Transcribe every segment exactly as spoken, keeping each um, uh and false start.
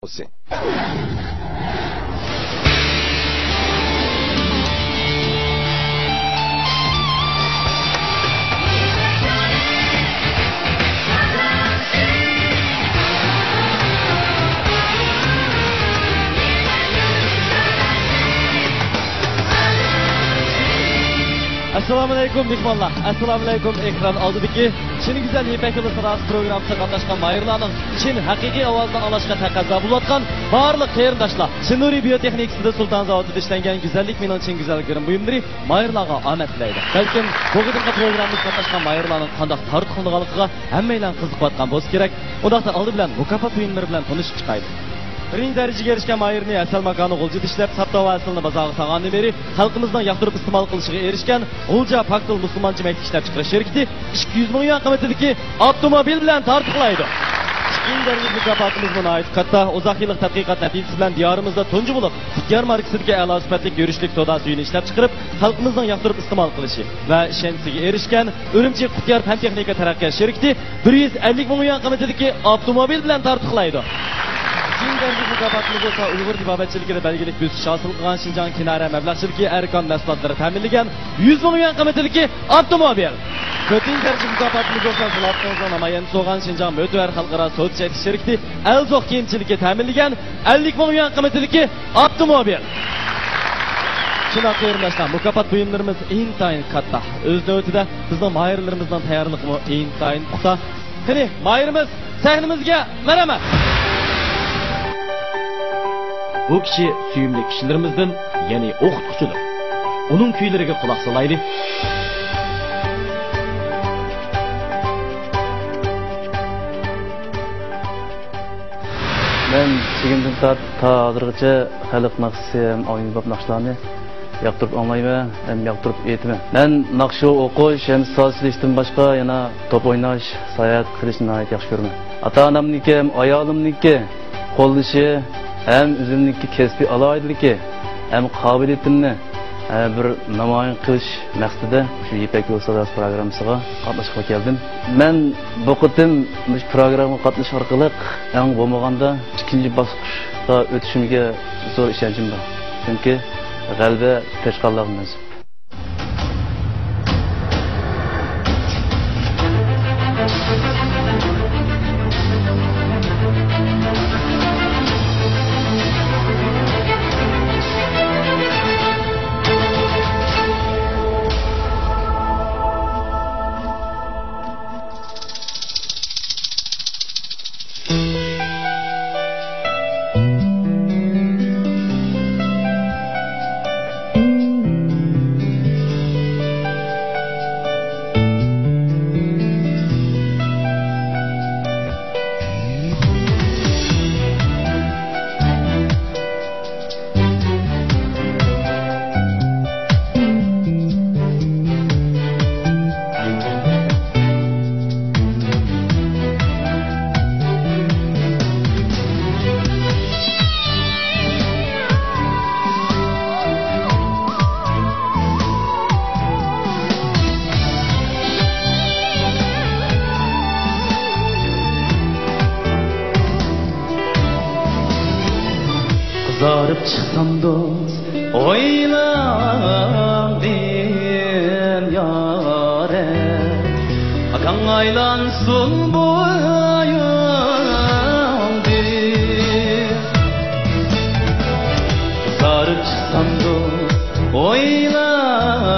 بولسۇن. ئەسسالامۇئەلەيكۇم، مېھمانلار. ئەسسالامۇئەلەيكۇم، ئېكران ئالدىدىكى چىن گۈزەل يىپەك يولى ساداسى پروگراممىسىغا قاتناشقان ماھىرلارنىڭ چىن ھەقىقىي ئاۋازىنى ئاڭلاشقا تەقەززا بولۇۋاتقان بارلىق قېرىنداشلار! شىنۇرى بىيوتېخنىكىسىدا سۇلتان زاۋۇتىدا ئىشلەنگەن گۈزەللىك مېنىڭ چىن گۈزەل گىرىم بۇيۇملىرى ماھىرلارغا ئامەت تىلەيدۇ. بەلكىم بۇ قېتىمقى پروگراممىمىزغا قاتناشقان ماھىرلارنىڭ قانداق تارتقۇلىنىدىغانلىقىغا ھەممەيلەن قىزىقىۋاتقان بولسا كېرەك. ئۇنداقتا ئالدى بىلەن مۇكاپات بۇيۇملىرى بىلەن تانىشىپ چىقايلى. بىرىنچى دەرىجىگە ئېرىشكەن ماھىرنى ھەسەل ماكانى غۇلجىدا ئىشلەپ، ساپ تاۋا ھەسىلىنى بازارغا سالغاندىن بېرى خەلقىمىزنىڭ ياقتۇرۇپ ئىستېمال قىلىشىغا ئېرىشكەن غۇلجا پاكتىل مۇسۇلمانچە مەكتىپ ئىشلەپچىقىرىش شىركىتى ئىككى يۈز مىڭ يۈەن قىممىتىدىكى ئاپتوموبىل بىلەن تارتۇقلايدۇ. ئىككىنچى دەرىجىلىك مۇكاپاتىمىزمۇ ناھايىتى كاتتا. ئۇزاق يىللىق تەتقىقات نەتىجىسى بىلەن دىيارىمىزدا تۇنجى بولۇپ قۇتيار ماركىسىدىكى ئەلا سۈپەتلىك يۈرۈشلۈك سودا سۈيىنى ئىشلەپچىقىرىپ، خەلقىمىزنىڭ ياقتۇرۇپ ئىستېمال قىلىشى ۋە ئىشەنچىسىگە ئېرىشكەن ئۈرۈمچى قۇتيار پەن تېخنىكا تەرەققىيات شىركىتى بىر يۈز ئەللىك مىڭ يۈەن قىممىتىدىكى ئاپتوموبىل بىلەن تارتۇقلايدۇ. ئۈچىنچى دەرىجىلىك مۇكاپاتىمىز بولسا ئۇيغۇر تېبابەتچىلىكىدە بەلگىلىك بۆسۈش ھاسىل قىلغان شىنجاڭ كىنارە مەبلەغچىلىكى ئەركان مەھسۇلاتلىرى تەمىنلىگەن يۈز مىڭ يۈەن قىممىتىدىكى ئاپتوموبىل. تۆتىنچى دەرىجە مۇكاپاتىمىز بولسا زىلاتىڭىزنىڭ نامايەندىسى بولغان شىنجاڭ مۆتىۋەر خەلقئارا سودا چەكلىك شىركىتى ئەلزوق كىيىمچىلىكى تەمىنلىگەن ئەللىك مىڭ يۈەن قىممىتىدىكى ئاپتوموبىل. شۇنداق قېرىنداشلار، مۇكاپات بۇيۇملىرىمىز ئىنتايىن كاتتا. ئۆز نۆۋىتىدە بىزنىڭ ماھىرلىرىمىزنىڭ تەييارلىقىمۇ ئىنتايىن پۇختا. قېنى، ماھىرىمىز سەھنىمىزگە مەرھەمەت! بۇ كىشى سۆيۈملۈك كىشىلىرىمىزدىن، يەنى ئوقۇتقۇچىدۇر. ئۇنىڭ كۈيلىرىگە قۇلاق سالايلى. مەن كىچىكىمدىن تارتىپ تا ھازىرغىچە خەلق ناخشىسى ھەم ئاۋۇ ئەمبەپ ناخشىلارنى ياقتۇرۇپ ئاڭلايمەن ھەم ياقتۇرۇپ ئېيتىمەن. مەن ناخشا ئوقۇش ھەم ساز چېلىشتىن باشقا يەنە توپ ئويناش، ساياھەت قىلىشنى ناھايىتى ياخشى كۆرىمەن. ئاتا-ئانامنىڭكى ھەم ئايالىمنىڭكى قوللىشى ھەم ئۆزۈمنىڭكى كەسپىي ئالاھىدىلىكى ھەم قابىلىيىتىمنى، ئە، بىر نامايان قىلىش مەقسىتىدە شۇ يىپەك يولى ساداسى پروگراممىسىغا قاتناشقىلى كەلدىم. مەن بۇ قېتىم مۇشۇ پروگراممىغا قاتنىشىش ئارقىلىق ئەڭ بولمىغاندا ئىككىنچى باسقۇچقا ئۆتۈشۈمگە زور ئىشەنچىم بار. چۈنكى غەلىبە تىرىشقانلارغا مەنسۇپ. قىزارىپ چىقسام دوست ئويلاڭدىن يارەن، ئاكاڭ ئايلانسۇن بويۇڭدىن. قىزارىپ چىقسام دوست ئويلاڭدىن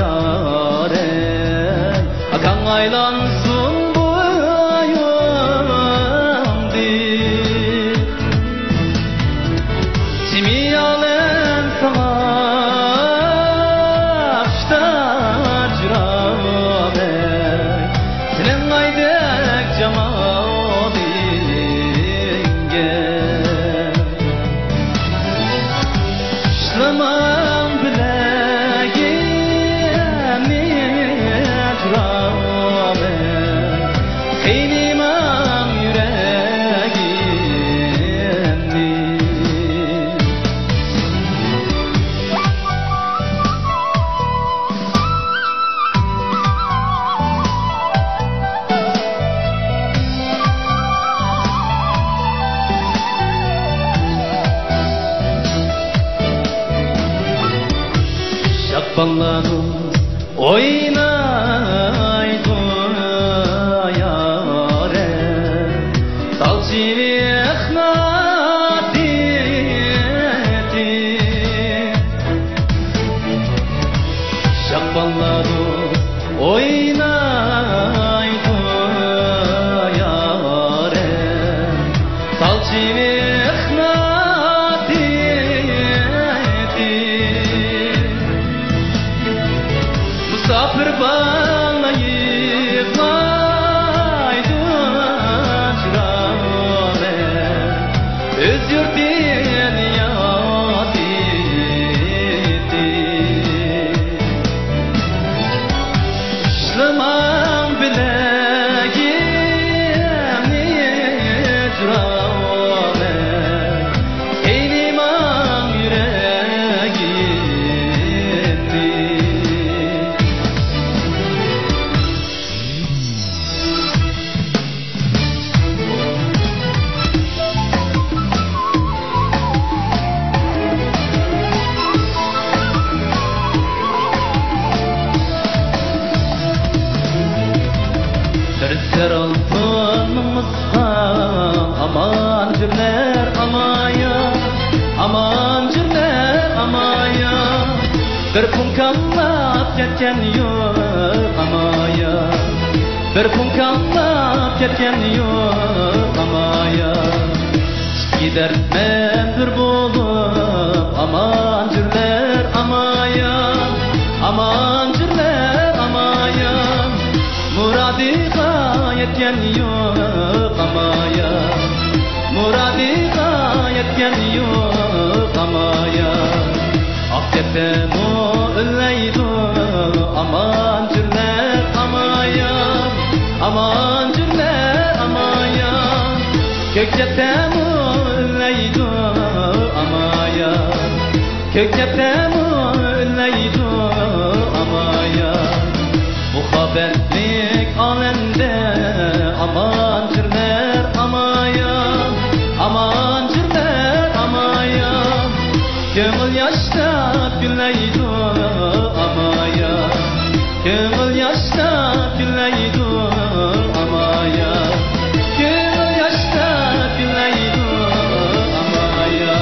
يارەن، ئاكاڭ ئايلانسۇن بويۇڭدىن. جىمى ئالەم ساڭا خۇشتار جۇراۋەي، بالىلار ئوينايدۇ يارەم، تال چىۋىقنى تېتىپ. شاپاللادۇ، ئوينايدۇ يارەم، تال چىۋىقنى تېتىپ. مۇساپىر بالا يىغلايدۇ چىراغلار، ئۆز يۇرتىنى ياد ئېتىپ. ئۇشلىماڭ بىلەكلىرىمنى جۇراۋانە، ئېلىماڭ يۈرەكلىرىمنى. بىر سەر ئالتۇنىڭىزغا ئامان جۈرلەر ئامايا، ئامان جۈرلەر ئامايا. بىر پۇڭكاملاپ كەتكەن يوق ئامايا، بىر پۇڭكاملاپ كەتكەن يوق ئامايا. ئىككى دەردمەن بىر بولۇپ، ئامان جۈرلەر ئامايا، ئامان جۈرلەر ئامايا. مۇرادىغا يەتكەن يوق ئامايا، مۇرادىغا يەتكەن يوق ئامايا. ئاق كەپەنمۇ ئۈنلەيدۇ، ئامان جۈرلەر ئامايا، ئامان جۈرلەر ئامايا. كۆك كەپەنمۇ ئۈنلەيدۇ ئامايا، كۆك كەپەنمۇ ئۈنلەيدۇ ئامايا. مۇھەببەتلىك ئالەمدە ئامان جۈرلەر ئامايا، ئامان جۈرلەر ئامايا. كۆڭۈل ياشلاپ كۈنلەيدۇ ئامايا، كۆڭۈل ياشلاپ كۈنلەيدۇ ئامايا، كۆڭۈل ياشلاپ كۈنلەيدۇ ئامايا.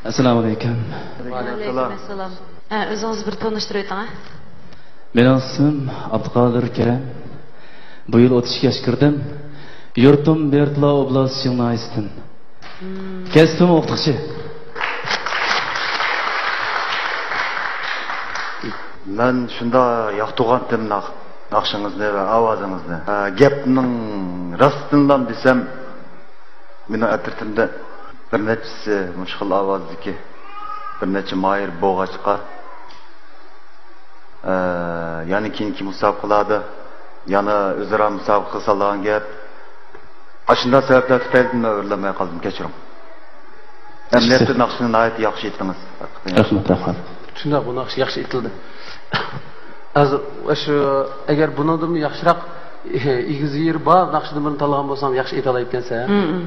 ئەسسالامۇ ئەلەيكۇم. ۋەئەلەيكۇم ئەسسالام. ھە، ئۆزىڭىزنى بىر تونۇشتۇرۇۋېتىڭ، ھە. مېنىڭ ئىسمىم ئابدۇقادىر كېرەم. بۇ يىل ئوتتۇز ئىككى ياشقا كىردىم. يۇرتۇم بېرتلا ئوبلاست شىڭ ناھىيەسىدىن. مم. كەسپىم ئوقۇتقۇچى. مەن شۇنداق ياقتۇرغانتىم ناخ-، ناخشىڭىزنى ۋە ئاۋازىڭىزنى. ئە، گەپنىڭ راستىنلام دېسەم، مېنىڭ ئەترىتىمدە بىر نەچچىسى مۇشۇ خىل ئاۋازدىكى، بىر نەچچە ماھىر بولغاچقا، ئە، يەنە كېيىنكى مۇسابىقىلەردە يەنە ئۆزئارا مۇسابىقە قىلسالىغان گەپ. ئاشۇنداق سەۋەبلەر تۈپەيلىدىن مەن ئۆرلەنمەي قالدىم، كەچۈرۈڭ. ئەمەلىيەتتە ناخشىنى ناھايىتى ياخشى ئېيتتىڭىز. رەھمەت، رەھمەت. شۇنداق، بۇ ناخشا ياخشى ئېيتىلدى. ھازىر شۇ، ئەگەر بۇنىڭدىنمۇ ياخشىراق، ئېگىز يېرى بار ناخشىدىن بىرنى تاللىغان بولساڭ ياخشى ئېيتالايدىكەنسەن. ھىم، ھىم.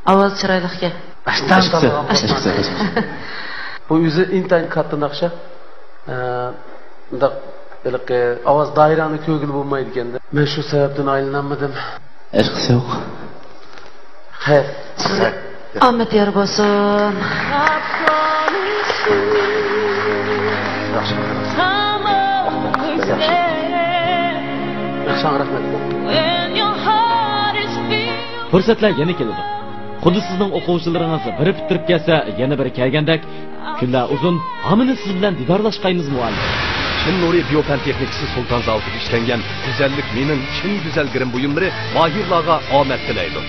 ئاۋاز چىرايلىقكەن. ئاشۇنداق. بۇ ئۆزى ئىنتايىن كاتتا ناخشا. ئە، مۇنداق ھېلىقى ئاۋاز دائىرەڭنى كۆرگىلى بولمايدىكەن-دە. مەن شۇ سەۋەبتىن ئايلىنالمىدىم. ھېچقىسى يوق. خەير. سىزگە ئامەت يار بولسۇن. ياخشى. ياخشى، رەھمەت. پۇرسەتلەر يەنە كېلىدۇ. خۇددى سىزنىڭ ئوقۇغۇچىلىرىڭىز بىرى پۈتتۈرۈپ كەلسە، يەنە بىرى كەلگەندەك، كۈنلەر ئۇزۇن، ھامىنى سىز بىلەن دىدارلاشقايمىز، مۇئەللىم. چىن نۇرى بىيو پەن تېخنىكىسى سۇلتان زاۋۇتىدا ئىشلەنگەن گۈزەللىك مېنىڭ، چىن گۈزەل گىرىم بۇيۇملىرى ماھىرلارغا ئامەت تىلەيدۇ.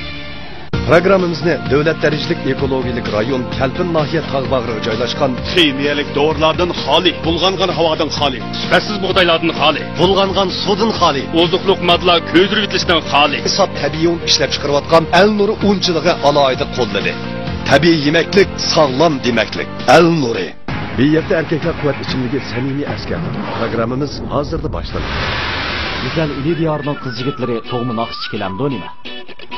پروگراممىمىزنى دۆلەت دەرىجىلىك ئېكولوگىيەلىك رايون كەلپىن ناھىيە تاغ باغرىغا جايلاشقان، خىمىيەلىك دورىلاردىن خالىي، بۇلغانغان ھاۋادىن خالىي، سۈپەتسىز بۇغدايلاردىن خالىي، بۇلغانغان سۇدىن خالىي، ئوزۇقلۇق ماددىلار كۆيدۈرۈۋېتىلىشتىن خالىي، ھېساب تەبىئىي ئۇن ئىشلەپچىقىرىۋاتقان ئەل نۇرى ئۇنچىلىقى ئالاھىدە قوللىدى. تەبىئىي يېمەكلىك، ساغلام دېمەكلىك. ئەل نۇرى. بىر يەردە ئەركەكلەر قۇۋۋەت ئىچىملىكى سەمىمىي ئەسكەر. پروگراممىمىز ھازىرلا باشلىنىدۇ. گۈزەل ئىلى دىيارىنىڭ قىز-يىگىتلىرى تۇغما ناخشىچى كېلەمدۇ نېمە؟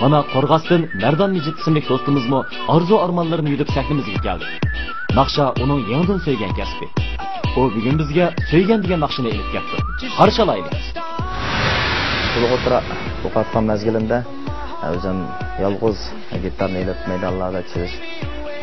مانا، قورغاستىن مەردان مىجىت ئىسىملىك دوستىمىزمۇ ئارزۇ-ئارمانلىرىنى يۈدۈپ سەھنىمىزگە كەلدى. ناخشا ئۇنىڭ يېڭىدىن سۆيگەن كەسپى. ئۇ بۈگۈن بىزگە سۆيگەن دېگەن ناخشىنى ئېلىپ كەپتۇ. قارشى ئالايلى. تولۇق ئوتتۇرا ئوقۇۋاتقان مەزگىلىمدە، ئۆزۈم يالغۇز گىتارنى ئېلىپ مەيدانلاردا چېلىش،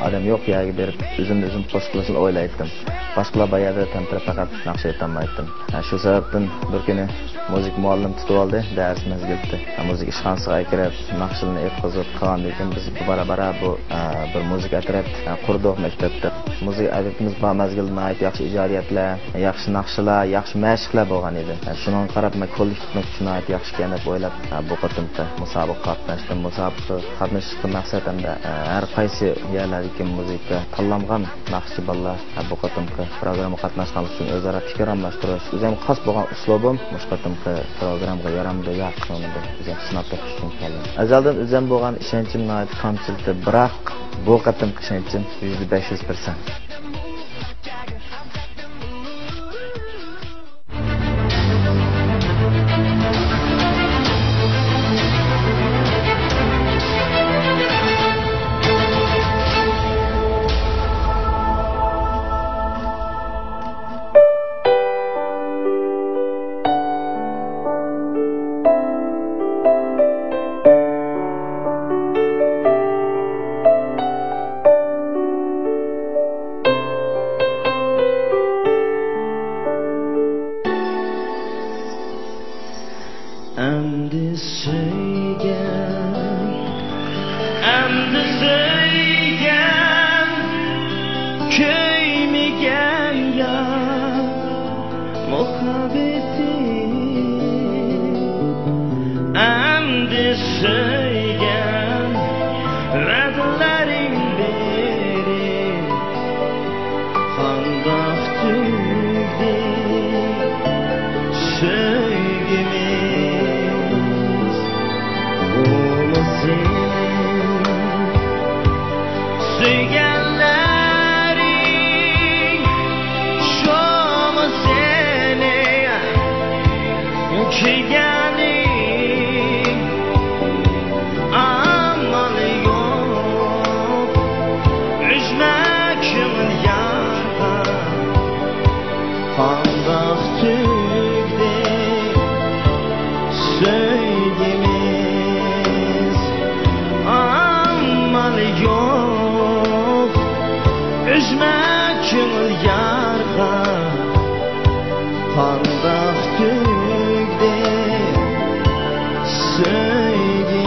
ئادەم يوق يەرگە بېرىپ، ئۆزۈمنى ئۆزۈم خوش قىلىشنى ئويلايتتىم. باشقىلار بار يەردە تەمتىرەپ پەقەت ناخشا ئېيتالمايتتىم. شۇ سەۋەبتىن بىر كۈنى مۇزىكا مۇئەللىمى تۇتۇۋالدى، دەرس مەزگىلىدە. مۇزىكا ئىشخانىسىغا ئەكىرىپ، ناخشىلارنى ئېيتقۇزۇپ، قىلغاندىن كېيىن بىز بارا-بارا بۇ، ئە، بىر مۇزىكا ئەترەت، ئە، قۇردۇق مەكتەپتە. مۇزىكا ئەترىتىمىز بار مەزگىلدە ناھايىتى ياخشى ئىجادىيەتلەر، ياخشى ناخشىلار، ياخشى مەشىقلەر بولغان ئىدى. ئە، شۇنىڭغا قاراپ، مەن كوللېكتىپنىڭ كۈچى ناھايىتى ياخشىكەن دەپ ئويلاپ، ئە، بۇ قېتىمقى مۇسابىقىگە قاتناشتىم. مۇسابىقىگە قاتنىشىشقا مەقسەت ھەمدە، ئە، ھەر قايسى يەرلەردىكى مۇزىكا تاللانغان ناخشىچى بالىلار بۇ قېتىمقى پروگراممىغا قاتناشقانلىقى ئۈچۈن ئۆزئارا پىكىر ئالماشتۇرۇش، ئۆزۈمگە خاس بولغان ئۇسلۇبۇم مۇشۇ قېتىمقى پروگراممىغا يارامدۇ ياق، شۇنى بىر ئۆزۈم سىناپ بېقىش ئۈچۈن كەلدىم. ئەزەلدىن ئۆزۈم بولغان ئىشەنچىم ناھايىتى كامچىلتى، بىراق بۇ قېتىمقى ئىشەنچىم يۈزدە بەش يۈز پىرسەنت. ئەمدى سۆيگەن، ئەمدى سۆيگەن، كۆيمىگەن يار مۇھەببىتىم. ئەمدى سۆيگەن، ۋەدىلىرىڭ بېرىپ قانداق تۈگىدى سۆيگۈمىز؟ بۇمۇ سېنى سۆيگەنلەرنىڭ، شۇمۇ سېنى كۆرگەنلەرنىڭ ئامالى يوق، ئۈجمە كۆڭۈل يارغا قانداق تۈگدى سۆيگۈمىز؟ ئامالى يوق، ئۈجمە كۆڭۈل يارغا قانداق تۈگدى سۆيگۈمىز؟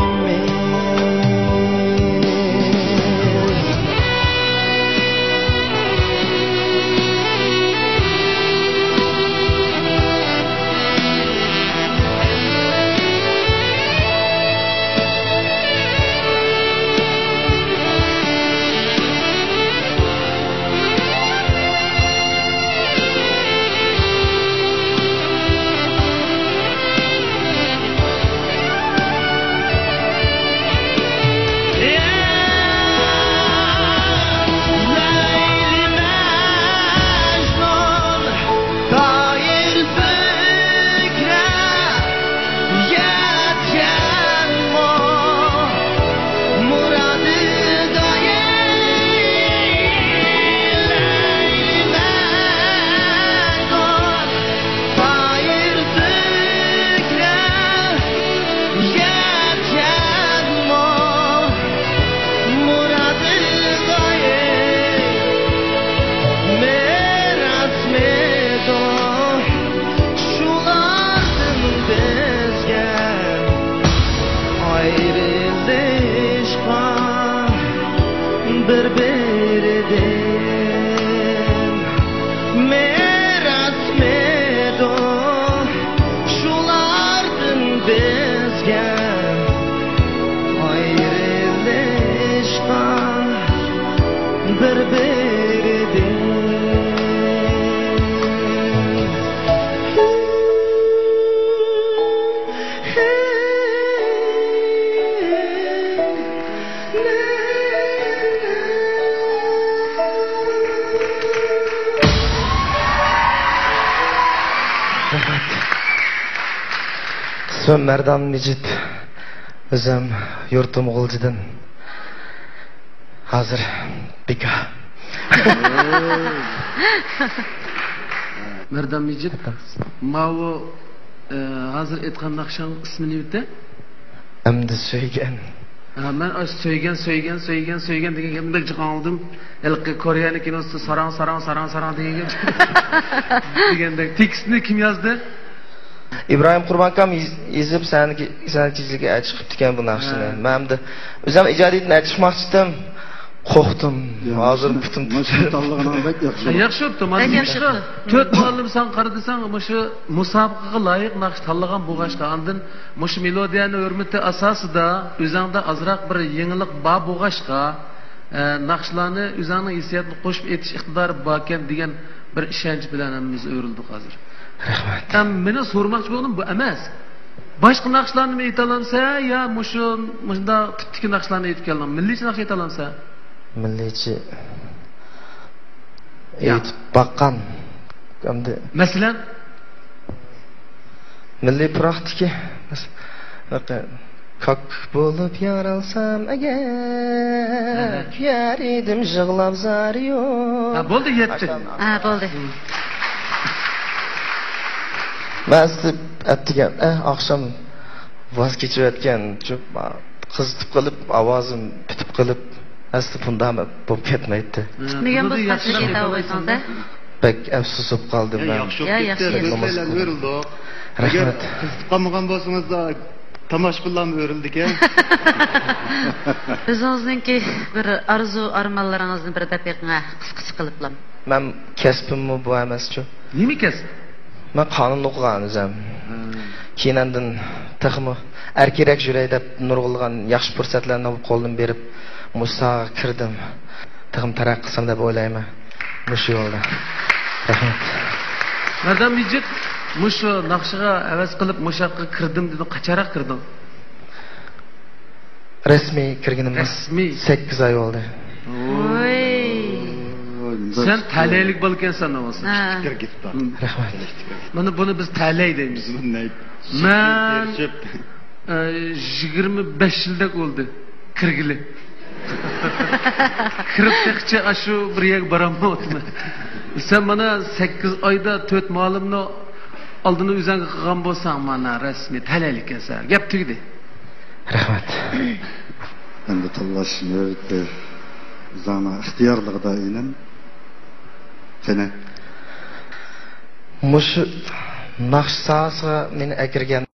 شۇلاردىن بىزگە ئايرىلىشقا بىر-بىرىدىن مىراسمىدۇ؟ شۇلاردىن بىزگە ئايرىلىشقا بىر-بىرىدىن. رەھمەت. سۆ مەردان مىجىت. ئۆزۈم يۇرتۇم غۇلجىدىن. ھازىر بىكار. مەردانمىجىت، ماۋۇ، ئە، ھازىر ئېيتقان ناخشاڭ ئىسمى نېمىتى؟ ئەمدى سۆيگەن. ھە، مەن ئاشۇ سۆيگەن، سۆيگەن، سۆيگەن، سۆيگەن دېگەن گەپنى بەك جىق ئاڭلىدىم. ھېلىقى كورېيەنىڭ كىنوسىدا ساراڭ، ساراڭ، ساراڭ، ساراڭ دېگەن گەپ. دېگەندەك. تېكىستنى كىم يازدى؟ ئىبراھىم قۇربان ئاكام يېز-، يېزىپ، سەھنىگە، سەھنە كېچىلىكىگە ئەچىقىپتىكەن بۇ ناخشىنى. ھە. مەن ئەمدى ئۆزۈم ئىجادىيىتىنى ئەچىقماقچىدىم. قورقتۇم. يا، ھازىر مۇشۇنى، پۇتۇم مۇشۇنى تۇتۇلدى. تاللىغىنىڭ بەك ياخشى. ھە، ياخشى بوپتۇ. مانا بەك ياخشى مۇشۇ بوپتۇ. تۆت مۇئەللىم ساڭا قارىدى دېسەڭ، مۇشۇ مۇسابىقىگە لايىق ناخشا تاللىغان بولغاچقا، ئاندىن مۇشۇ مېلودىيەنى ھۆرمىتى ئاساسىدا ئۆزۈڭدە ئازراق بىر يېڭىلىق بار بولغاچقا، ئە، ناخشىلارنى ئۆزۈڭنىڭ ھېسسىياتىنى قوشۇپ ئېيتىش ئىقتىدارى باركەن دېگەن بىر ئىشەنچ بىلەن ھەممىمىز ئۆرۈلدۇق ھازىر. رەھمەت. ھەم مېنىڭ سورىماقچى بولغىنىم بۇ ئەمەس. باشقا ناخشىلارنىمۇ ئېيتالامسەن يا مۇشۇ، مۇشۇنداق تىپتىكى ناخشىلارنى ئېيتىپ كەلدىڭ؟ مىللىيچە ناخشا ئېيتالامسەن؟ مىللىيچە يا. ئېيتىپ باققان. ئەمدى مەسىلەن؟ مىللىي پۇراقتىكى، مەس-، كاك بولۇپ يارالسام ئەگەر، ھە. كۈيەر ئىدىم يىغلاپ زارى يوق. ھە، بولدى، يەتتى. ھە، بولدى. مەن ئەتىگەن، ئە، ئاخشام ۋاز كېچىۋەتكەن، چۈ-، قىزىتىپ قېلىپ، ئاۋازىم پۈتۈپ قېلىپ، ئەسلى بۇنداق بولۇپ كەتمەيتتى. نېمە بولسا ياخشى ئېيتالايسىز. بەك ئەپسۇس بولۇپ قالدىم مەن. ياخشى بولۇپ كەتتى. بەك نومۇس قىلدىم. ئۆرۈلدۇق. رەھمەت. ئەگەر قىزىتىپ قالمىغان بولسىڭىزدا، تاماشىبىنلارمۇ ئۆرۈلىدىكەن. ئۆزىڭىزنىڭكى بىر ئارزۇ ئارمانلىرىڭىزنى بىر دەپ بېقىڭە، قىسقىچە قىلىپلا. مەن كەسپىممۇ بۇ ئەمەسچۇ. نېمە كەسىپ؟ مەن قانۇن ئوقۇغان ئۆزۈم. ھە. كېيىن ئاندىن تېخىمۇ ئەركىنرەك يۈرەي دەپ نۇرغۇنلىغان ياخشى پۇرسەتلەرنى قولدىن بېرىپ، مۇشۇ ساھەگە كىردىم. تېخىمۇ تەرەققىي قىلسام دەپ ئويلايمەن. مۇشۇ يولدا. رەھمەت. مەردان مىجىت، مۇشۇ ناخشىغا ھەۋەس قىلىپ، مۇشۇ ياققا كىردىم دېدىڭ. قاچانراق كىردىڭ؟ رەسمىي كىرگىنىمگە رەسمىي. سەككىز ئاي بولدى. ۋوي. سەن تەلەيلىك بالىكەنسەن، ئۇ بولسا. ھە. رەھمەت. مانا بۇنى بىز تەلەي دەيمىز. مەن، ئە، يىگىرمە بەش يىلدەك بولدى كىرگىلى. كىرىپ تېخىچە ئاشۇ بىر يەرگە بارالمايۋاتىمەن. سەن مانا سەككىز ئايدا تۆت مۇئەللىمنى ئالدىنى ئۆزۈڭگە قىلغان بولساڭ، مانا رەسمىي تەلەيلىككەنسەن. گەپ تۈگىدى. رەھمەت. ئەمدى تاللاش نۆۋىتى ئۆزۈڭنىڭ ئىختىيارلىقىدا ئىنىم. قېنى. مۇشۇ ناخشا ساھەسىگە مېنى ئەكىرگەن.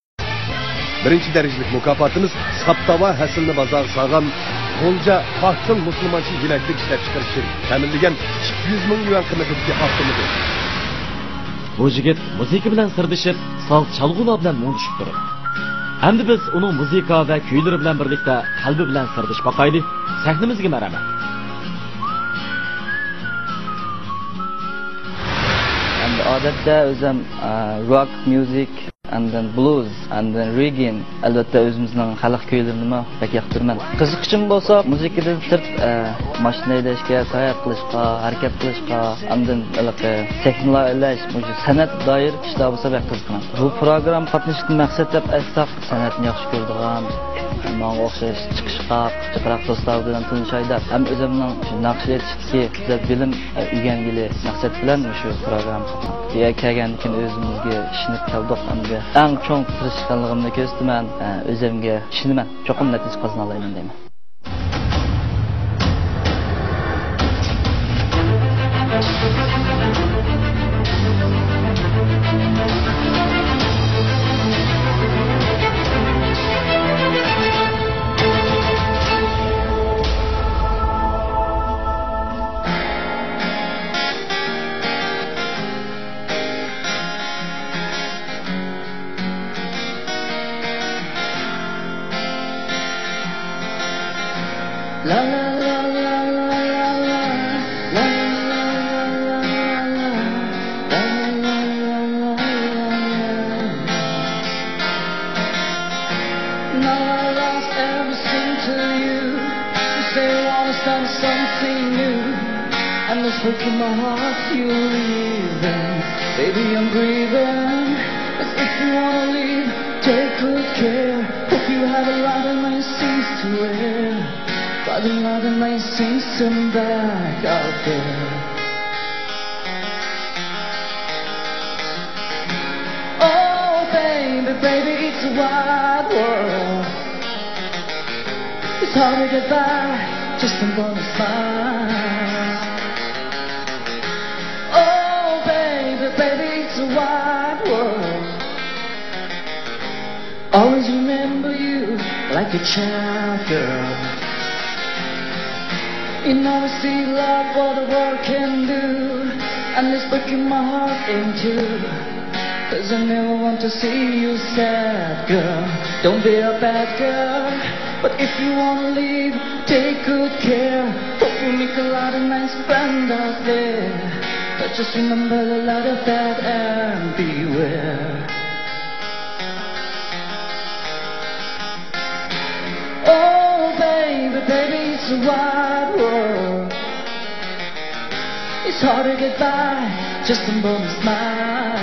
بىرىنچى دەرىجىلىك مۇكاپاتىمىز ساپتاۋا ھەسىلنى بازارغا سالغان غۇلجا پاكتىن مۇسۇلمانچە يېمەكلىك ئىشلەپچىقىرىش شىركىتى تەمىنلىگەن ئىككى يۈز مىڭ يۈەن قىممىتىدىكى ئاپتوموبىل. بۇ يىگىت مۇزىكا بىلەن سىردىشىپ، ساز چالغۇلار بىلەن مۇڭدىشىپ تۇرىدۇ. ئەمدى بىز ئۇنىڭ مۇزىكا ۋە كۈيلىرى بىلەن بىرلىكتە قەلبى بىلەن سىردىشىپ باقايلى. سەھنىمىزگە مەرھەمەت. ئەمدى ئادەتتە ئۆزۈم، ئە، روك ميۇزىك، ئاندىن بلۇز، ئاندىن رېگگېن، ئەلۋەتتە ئۆزىمىزنىڭ خەلق كۈيلىرىنىمۇ بەك ياقتۇرىمەن. قىزىقىشىم بولسا مۇزىكىدىن سىرت، ئە، ماشىنا ھەيدەشكە، ساياھەت قىلىشقا، ھەرىكەت قىلىشقا، ئاندىن ھېلىقى سەھنىلەر ئەۋەتىش، مۇشۇ سەنئەتكە دائىر ئىشلار بولسا بەك قىزىقىمەن. بۇ پروگراممىغا قاتنىشىشتىن مەقسەت دەپ ئېيتساق، سەنئەتنى ياخشى كۆرىدىغان، ماڭا ئوخشاش چىقىشقاق، جىقراق دوستلار بىلەن تونۇشاي دەپ، ھەم ئۆزۈمنىڭ شۇ ناخشا ئېيتىشتىكى گۈزەل بىلىم ئۆگەنگىلى مەقسەت بىلەن مۇشۇ پروگراممىغا قاتناشتىم. بۇ يەرگە كەلگەندىن كېيىن ئۆزىمىزگە ئىشىنىپ كەلدۇق. ئەمدى ئەڭ چوڭ تىرىشقانلىقىمنى كۆرسىتىمەن. ئۆزۈمگە ئىشىنىمەن. چوقۇم نەتىجە قازىنالايمەن دەيمەن. Now I lost everything to you. You say you wanna start something new. And this hook in my heart, you're leaving. Baby, I'm grieving. As if you wanna leave, take good care. Hope you have a lot of money. But another night sinks him back out there. Oh, baby, baby, it's a wild world. It's hard to get by just upon a smile. Oh, baby, baby, it's a wild world. Always remember you like a child girl. You never see love, what the world can do. And it's breaking my heart in two. 'Cause I never want to see you sad, girl. Don't be a bad girl. But if you wanna leave, take good care. Hope you make a lot of nice friends out there. But just remember the light of that and beware. Oh, baby, baby, it's a wild world. It's hard to get by just on a smile.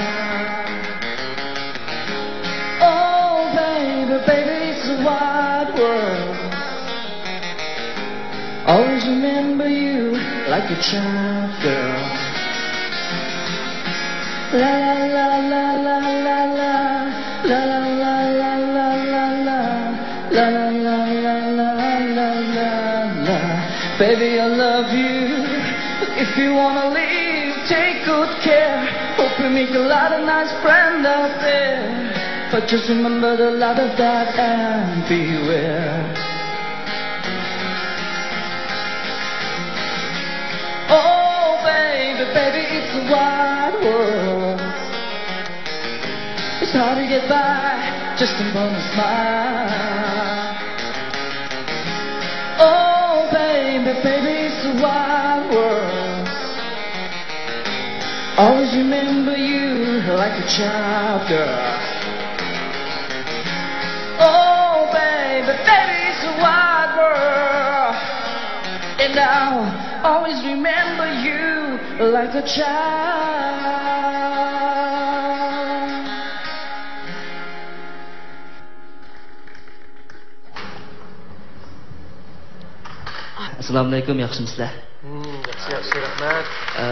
Oh, baby, baby, it's a wild world. Always remember you like a child girl. La la la la la la la. La la la la la la la. La la la la la la la la. Baby, I love you. If you wanna leave, take good care. Hope you make a lot of nice friends out there. But just remember the lot of that and beware. Oh, baby, baby, it's a wild world. It's hard to get by just upon a smile. Oh, baby, baby, it's a wild world. Always remember you like a child girl. Oh, baby, baby, it's a wild world. And I'll always remember you like a child. ئەسسالامۇئەلەيكۇم، ياخشىمۇسىلەر؟ ھىم، ياخشى، ياخشى، رەھمەت. ئە،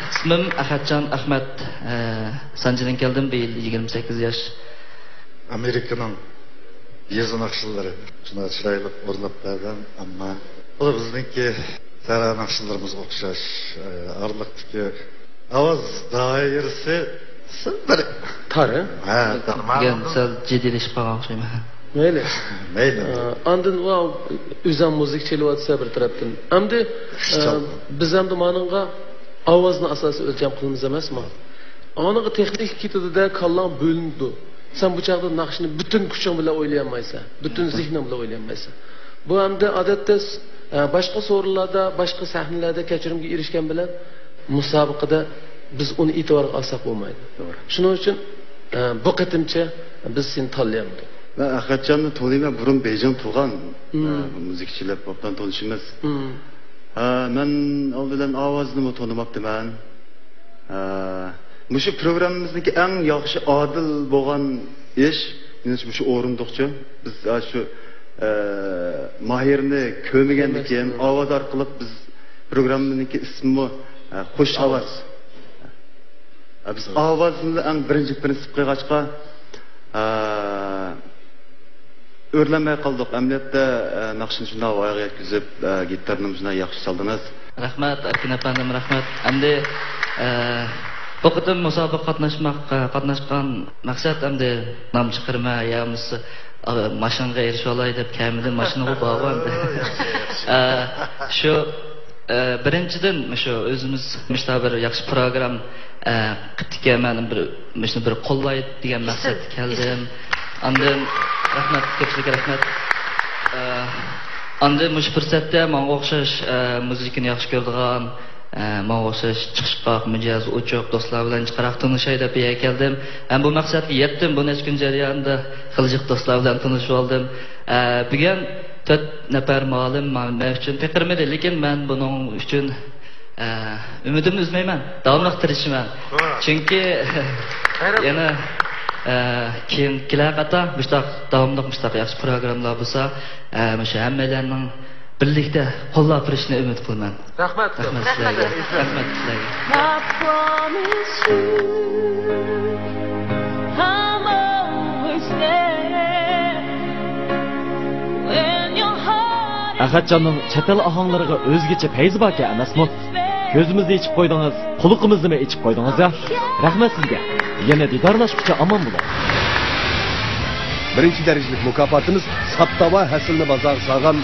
ئىسمىم ئەخەتجان ئەخمەت. ئە، سانجىدىن كەلدىم، بۇ يىل يىگىرمە سەككىز ياش. ئامېرىكىنىڭ يېزا ناخشىلىرى شۇنداق چىرايلىق ئورۇنلاپ بەرگەن، ئەمما بۇ بىزنىڭكى سەھرا ناخشىلىرىمىزغا ئوخشاش، ئە، ئارىلىقتىكى ئاۋاز دائىرىسى سەل بىر تار، ھە؟ ھە، تار. دېگەن سەل جىددىيلىشىپ قالغان ئوخشايمەن. مەيلى. مەيلى. ئە، ئاندىن ئۆزۈڭ مۇزىكا چېلىۋاتىسەن بىر تەرەپتىن. ئەمدى، ئە، بىز ئەمدى مانىڭغا ئاۋازنى ئاساسىي ئۆلچەم قىلىمىز ئەمەسمۇ؟ ئانىڭغا تېخنىكا كېتىدۇ-دە، كاللاڭ بۆلۈنىدۇ. سەن بۇ چاغدا ناخشىنى پۈتۈن كۈچۈڭ بىلەن ئوينىيالمايسەن، پۈتۈن زېھنىڭ بىلەن ئوينىيالمايسەن. بۇ ئەمدى ئادەتتە، ئە، باشقا سورۇنلاردا، باشقا سەھنىلەردە كەچۈرۈمگە ئېرىشكەن بىلەن مۇسابىقىدە بىز ئۇنى ئېتىبارغا ئالساق بولمايدۇ. توغرا. شۇنىڭ ئۈچۈن، ئە، بۇ قېتىمچە بىز سېنى تاللىيالمىدۇق. مەن ئەخەتجاننى تونۇيمەن، بۇرۇن بېيجىڭ تۇغان، مم، ئە، مۇزىكىچىلەر ئوبدان تونۇشىمىز. مم. ئە، مەن ئالدى بىلەن ئاۋازنىمۇ تونۇماپتىمەن. ئە، مۇشۇ پروگراممىمىزنىڭكى ئەڭ ياخشى، ئادىل بولغان ئىش، مېنىڭچە، مۇشۇ ئورۇندۇقچۇ. بىز، ئە، شۇ، ئە، ماھىرنى كۆرمىگەندىكىن، ئاۋاز ئارقىلىق بىز پروگراممىنىڭكى ئىسمىمۇ، ئە، خوش ئاۋاز. ئە، بىز ئاۋازنى ئەڭ بىرىنچى پىرىنسىپ قىلغاچقا، ئە، ئۆرلەنمەي قالدۇق. ئەمەلىيەتتە، ئە، ناخشىنى شۇنداق ۋايىغا يەتكۈزۈپ، ئە، گىتارنى شۇنداق ياخشى چالدىڭىز. رەھمەت، ئەركىن ئەپەندىم، رەھمەت. ئەمدى، ئە، بۇ قېتىم مۇسابىقە قاتناشماق، ئە، قاتناشقان مەقسەت ئەمدى نام چىقىرىمەن يا بولمىسا، ئە، ماشىنىغا ئېرىشىۋالاي دەپ كەلمىدىم، ماشىنىغا بارغان. ئە، شۇ، ئە، بىرىنچىدىن، مۇشۇ ئۆزىمىز مۇشۇنداق بىر ياخشى پروگرام، ئە، قىپتىكەن، مەن بىر، مۇشۇنى بىر قوللاي دېگەن مەقسەتتە كەلدىم. ئاندىن رەھمەت، كۆپچىلىككە رەھمەت. ئە، ئاندىن مۇشۇ پۇرسەتتە ماڭا ئوخشاش، ئە، مۇزىكىنى ياخشى كۆرىدىغان، ئە، ماڭا ئوخشاش چىقىشقاق، مىجەزى ئوچۇق دوستلار بىلەن جىقراق تونۇشاي دەپ بۇ يەرگە كەلدىم. ھەم بۇ مەقسەتكە يەتتىم. بۇ نەچچە كۈن جەريانىدا خېلى جىق دوستلار بىلەن تونۇشۇۋالدىم. ئە، بۈگۈن تۆت نەپەر مۇئەللىم مانا مەن ئۈچۈن پىقىرمىدى، لېكىن مەن بۇنىڭ ئۈچۈن، ئە، ئۈمىدىمنى ئۈزمەيمەن، داۋاملىق تىرىشىمەن. چۈنكى يەنە ئە، كېيىنكىلەر قاتا مۇشتاق داۋاملىق مۇشتاق ياخشى پروگراممىلار بولسا، ئە، مۇشۇ ھەممەيلەننىڭ بىرلىكتە قوللاپ بېرىشىنى ئۈمىد قىلىمەن. رەھمەت. رەھمەت سىلەرگە. رەھمەت سىلەرگە. I promise you, I'm always there when your heart is ئەخەتجاننىڭ چەت ئەل ئاھاڭلىرىغا ئۆزگىچە پەيزى باركەن ئەمەسمۇ؟ كۆزىمىزنى ئېچىپ قويدىڭىز، قۇلىقىمىزنىمۇ ئېچىپ قويدىڭىز-ھە. رەھمەت سىزگە. يەنە دىدارلاشقۇچە ئامان بولۇڭ. بىرىنچى دەرىجىلىك مۇكاپاتىمىز ساپتاۋا ھەسىلنى بازارغا سالغان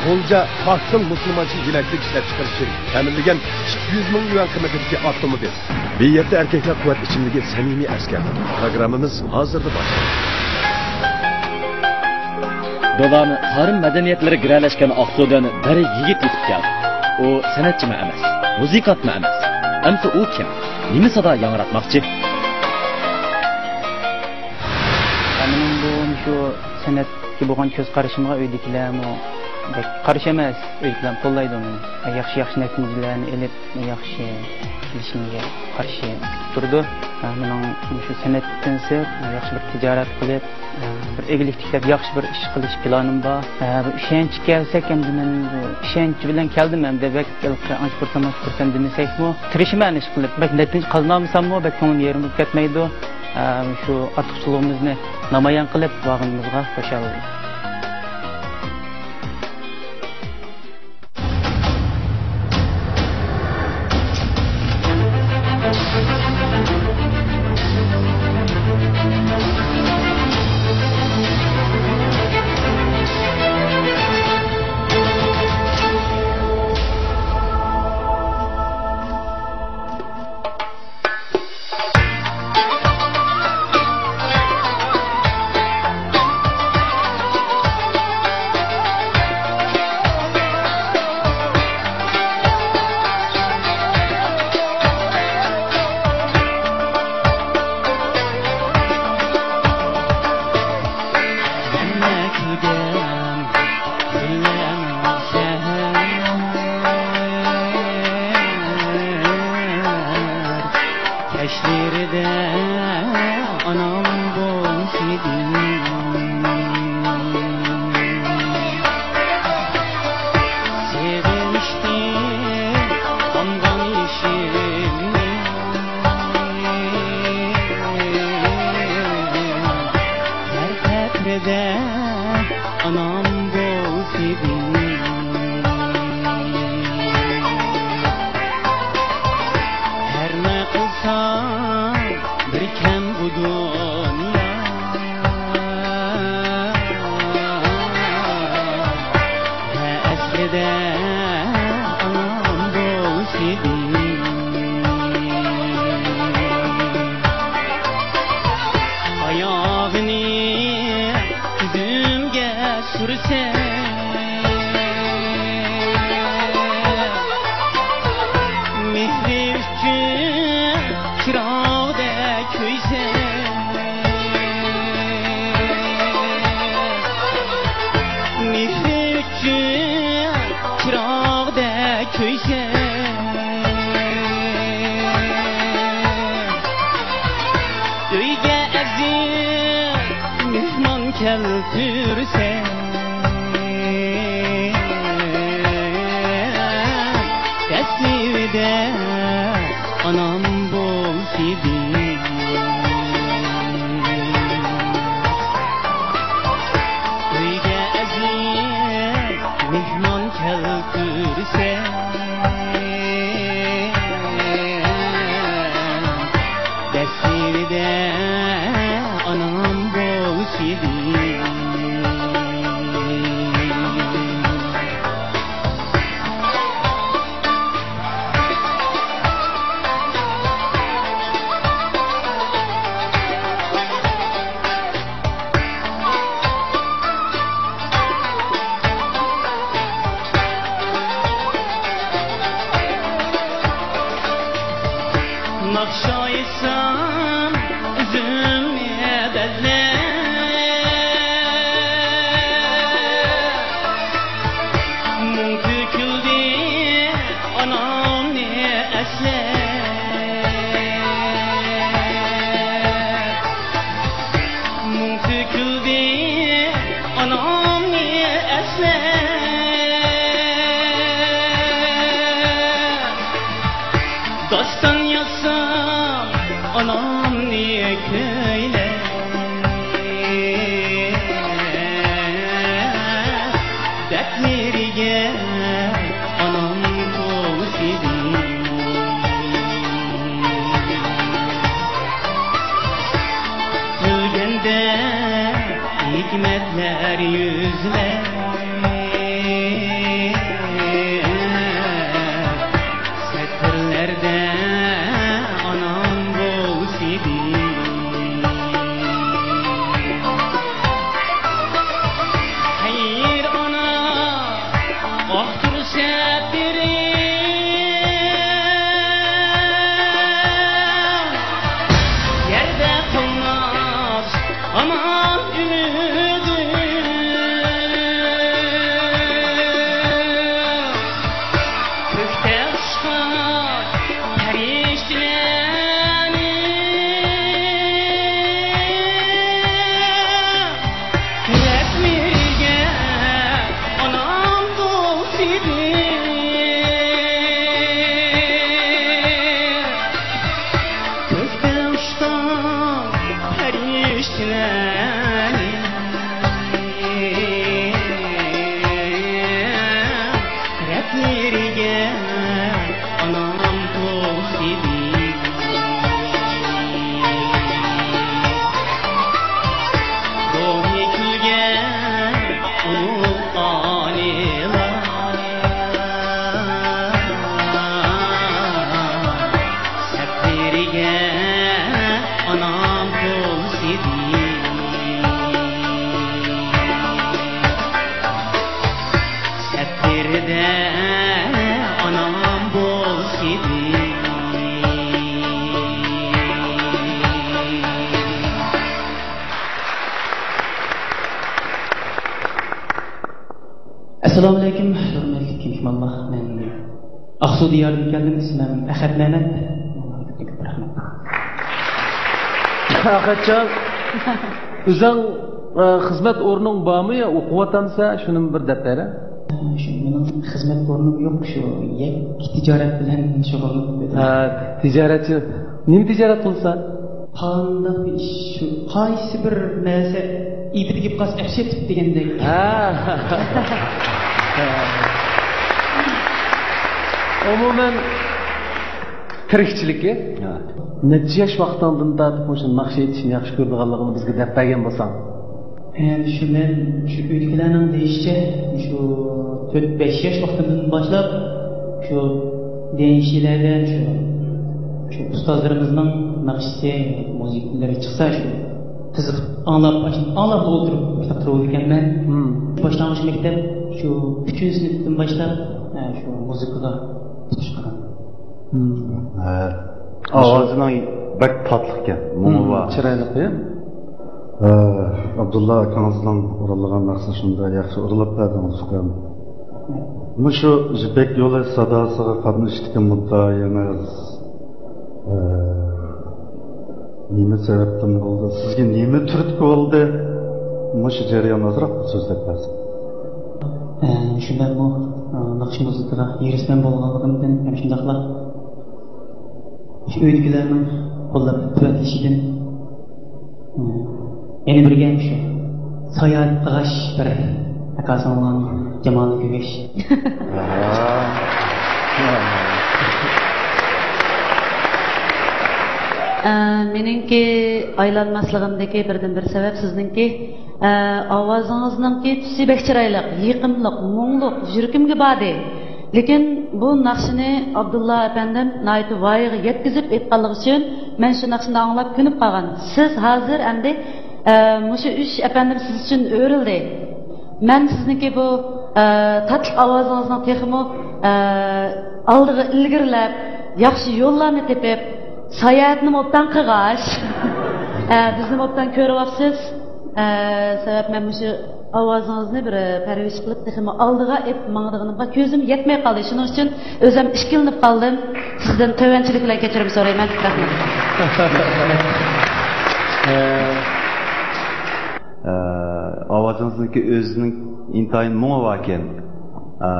غۇلجا پاكتىن مۇسۇلمانچە يېمەكلىك ئىشلەپچىقىرىش شىركىتى تەمىنلىگەن ئىككى يۈز مىڭ يۈەن قىممىتىدىكى ئاپتوموبىل. بىر يەردە ئەركەكلەر قۇۋۋەت ئىچىملىكى سەمىمىي ئەسكەرتىدۇ. پروگراممىمىز ھازىرلا باشلىنىدۇ. دولان تارىم مەدەنىيەتلىرى گىرەلەشكەن ئاقسۇدىن بىر يىگىت يېتىپ كەلدى. ئۇ سەنئەتچىمۇ ئەمەس، مۇزىكانتمۇ ئەمەس. ئەمسە ئۇ كىم؟ نېمە سادا ياڭراتماقچى؟ مېنىڭ بۇ مۇشۇ سەنئەتكە بولغان كۆز قارىشىمغا ئۆيدىكىلەرمۇ بەك قارشى ئەمەس. ئۆيدىكىلەر قوللايدۇ مېنى. ياخشى، ياخشى نەتىجىلەرنى ئېلىپ، ياخشى كېلىشىمگە قارشى تۇرىدۇ. مېنىڭ مۇشۇ سەنئەتتىن سىرت ياخشى بىر تىجارەت قىلىپ، بىر ئىگىلىك تىكلەپ، ياخشى بىر ئىش قىلىش پىلانىم بار. بۇ ئىشەنچكە كەلسەك، ئەمدى مەن بۇ ئىشەنچ بىلەن كەلدىم. ئەمدى بەك ئانچە پۇرسەم، مۇنچە پۇرسەم دېمىسەكمۇ، تىرىشىمەن ئىش قىلىپ. بەك نەتىجە قازىنالمىساممۇ، بەك كۆڭلۈم يېرىم بولۇپ كەتمەيدۇ. شۇ ئارتۇقچىلىقىمىزنى نامايان قىلىپ بارغىنىمىزغا خۇشال. كەچلىرىدە ئانام بولسىدى، سېغىنىشتىن قانغان يېشىمنى، ھەر قەترىدە ئانام بولسىدى. ھەر نە قىلسا بىر كەم بۇ دۇنيا. ھە، ئەسلىدە ئانام بولسىدى. ئاياغىنى كۆزۈمگە سۈرسە، مېھرى ئۈچۈن چىراغدەك كۆيسە، مېھرى ئۈچۈن چىراغدەك كۆيسە، ئۆيگە ئەزىز مېھمان كەلتۈرسە، دەسلىۋىدە ئانام بولسىدى. ئۆيگە ئەزىز مېھمان كەلتۈرسە، دەسلىۋىدە ئانام بولسىدى. ناخشا ئېيتسام ئۆزۈمنى بەزلەپ، مۇڭ تۆكۈلدى ئانامنى ئەسلەپ. كۈلدى ئانامنى ئەسلەپ. داستان يازسام ئانامنى كۈيلەپ. دەردلىرىگە ئانام توۋلىسىدى. كۈلگەندە ھېكمەتلەر يۈزلەپ، سەتىرلەردە ئانام بولسىدى. خەير ئانا، ئاقتۇر سەپىرىڭ، يەردە قالماس ئامان ئۈمىدىم. كۆكتە ئۇچقان پەرىشتىلەرنى رەببىگە ئانام بولسىدى. كۆكتە ئۇچقان پەرىشتىلەرنى رەبلىرىگە ئانام توۋلىسىدى. روھى كۈلگەن ئۇلۇغ ئالىيلار سەپلىرىگە ئانام توۋلىسىدى. سەپلىرىدە ئانام بولسىدى. ئەسسالامۇئەلەيكۇم، ھۆرمەتلىك مېھمانلار. مەن ئاقسۇ دىيارىدىن كەلدىم، ئىسمىم ئەخەت مەمەت. كۆپتىن كۆپ رەھمەت. ئەخەتجان، ئۆزۈڭ، ئە، خىزمەت ئورنۇڭ بارمۇ يا ئوقۇۋاتامسەن؟ شۇنىمۇ بىر دەپ بەرە. شۇ مېنىڭ خىزمەت ئورنۇم يوق، شۇ يەككە تىجارەت بىلەن شۇغۇللىنىپ يۈرىمەن. ھە، تىجارەتچى. نېمە تىجارەت قىلىسەن؟ قانداق بىر ئىش، شۇ قايسى بىر نەرسە ئېپىدە كېلىپ قالسا ئەپسىيەت دېگەندەك. ھە. ئومۇمەن، تىرىكچىلىكى. ھە. نەچچە ياش ۋاقتىڭدىن تارتىپ مۇشۇ ناخشا ئېيتىشنى ياخشى كۆرىدىغانلىقىڭنى بىزگە دەپ بەرگەن بولساڭ. ئەمدى شۇ مەن شۇ ئۆيدىكىلەرنىڭ دېيىشىچە، شۇ تۆت بەش ياش ۋاقتىمدىن باشلاپ شۇ دېيىشلەردە شۇ، شۇ ئۇستازلىرىمىزنىڭ ناخشىسى، مۇزىكىلىرى چىقسا شۇ قىزىقىپ ئاڭلاپ، ئاڭلاپلا ئولتۇرۇپ تۇرىدىكەنمەن. مم. باشلانغۇچ مەكتەپ شۇ ئۈچىنچى سىنىپتىن باشلاپ، ھە، شۇ مۇزىكىغا تۇتۇش قىلغان. مم. ھە. ئاۋازىنىڭ بەك تاتلىق ئىكەن. مۇڭى بار. چىرايلىق، يا؟ ھە، ئابدۇللا ئاكىڭىزنىڭ ئورۇنلىغان ناخشىسى شۇنداق ياخشى ئۇرۇلۇپ بەردىڭىز، ئۇكام. مۇشۇ يىپەك يولى ساداسىغا قاتنىشىشتىكى مۇددىئايىڭىز، ھە، نېمە سەۋەبتىن بولدى؟ سىزگە نېمە تۈرتكە بولدى؟ مۇشۇ جەريان ئازراق سۆزلەپ بەرسەڭ. ئە، شۇ مەنمۇ، ئە، ناخشا مۇزىكىغا ھېرىسمەن بولغانلىقىمدىن ھەم شۇنداقلا شۇ ئۆيدىكىلەرنىڭ قوللاپ قۇۋۋەتلىشىدىن، ئە، يەنە بىرگە شۇ ساياھەت قىلغاچ بىر ئاكا-سىڭىلنىڭ جامالىنى كۆرگەچ. ئە، مېنىڭكى ئايلانماسلىقىمدىكى بىردىنبىر سەۋەب سىزنىڭكى، ئە، ئاۋازىڭىزنىڭكى تۈسى بەك چىرايلىق، يېقىملىق، مۇڭلۇق، يۈرىكىمگە باردى. لېكىن بۇ ناخشىنى ئابدۇللا ئەپەندىم ناھايىتى ۋايىغا يەتكۈزۈپ ئېيتقانلىقى ئۈچۈن مەن شۇ ناخشىنى ئاڭلاپ كۆنۈپ قالغان. سىز ھازىر ئەمدى، ئە، مۇشۇ ئۈچ ئەپەندىم سىز ئۈچۈن ئۆرۈلدى. مەن سىزنىڭكى بۇ، ئە، تاتلىق ئاۋازىڭىزنىڭ تېخىمۇ، ئە، ئالدىغا ئىلگىرىلەپ، ياخشى يوللارنى تېپىپ، ساياھەتنىمۇ ئوبدان قىلغاچ، ئە، بىزنىمۇ ئوبدان كۆرۈۋاپسىز. ئە، سەۋەب مەن مۇشۇ ئاۋازىڭىزنى بىر، ئە، پەرۋىش قىلىپ، تېخىمۇ ئالدىغا ئېلىپ ماڭىدىغىنىمغا كۆزۈم يەتمەي قالدى. شۇنىڭ ئۈچۈن ئۆزۈم ئىككىلىنىپ قالدىم. سىزدىن تۆۋەنچىلىك بىلەن كەچۈرۈم سورايمەن. رەھمەت. ئە، ئۆزىنىڭ ئىنتايىن مۇڭى باركەن. ئا،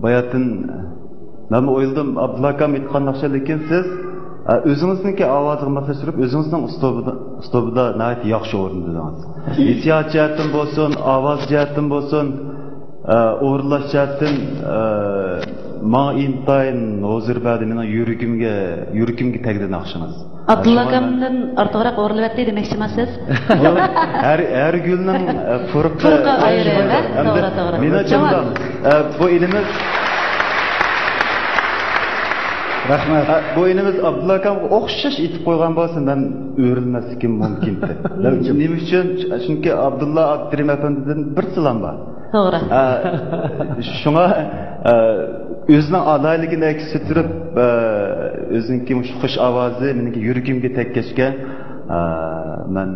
باياتىن مەنمۇ ئويلىدىم، ئابدۇللا ئاكام ئېيتقان ناخشا، لېكىن سىز، ئا، ئۆزىڭىزنىڭكى ئاۋازىغا ماسلاشتۇرۇپ، ئۆزىڭىزنىڭ ئۇسلۇبىدا، ئۇسلۇبىدا ناھايىتى ياخشى ئورۇندىدىڭىز. ھېسسىيات جەھەتتىن بولسۇن، ئاۋاز جەھەتتىن بولسۇن، ئا، ئورۇنلاش جەھەتتىن، ئا، ماڭا ئىنتايىن ھۇزۇر بەردى، مېنىڭ يۈرىكىمگە، يۈرىكىمگە تەگدى ناخشىڭىز. ئابدۇللا شۇڭا مەن ئاكامدىن ئارتۇقراق ئورۇنلىۋەتتى دېمەكچىمۇ سىز؟ بۇ ھەر، ھەر گۈلنىڭ، ئە، پۇرىقى پۇرىقى ئايرى، ئايرى، ئەمدى توغرا، توغرا. مېنىڭچە توغرا. مۇنداق، ئە، بۇ ئىنىمىز، رەھمەت. ئە، بۇ ئىنىمىز ئابدۇللا ئاكامغا ئوخشاش ئېيتىپ قويغان بولسا، مەن ئۆرۈلمەسلىكىم مۇمكىن ئىدى. نېمە ئۈچۈن؟ چۈنكى ئابدۇللا ئابدۇرېھىم ئەپەندىدىن بىر سالام بار. توغرا. ئە، شۇڭا، ئە، ئۆزىنىڭ ئالاھىدىلىكىنى ئەكس ئەتتۈرۈپ، ئە، ئۆزىنىڭكى مۇشۇ خۇش ئاۋازى مېنىڭكى يۈرىكىمگە تەگكەچكە، ئە، مەن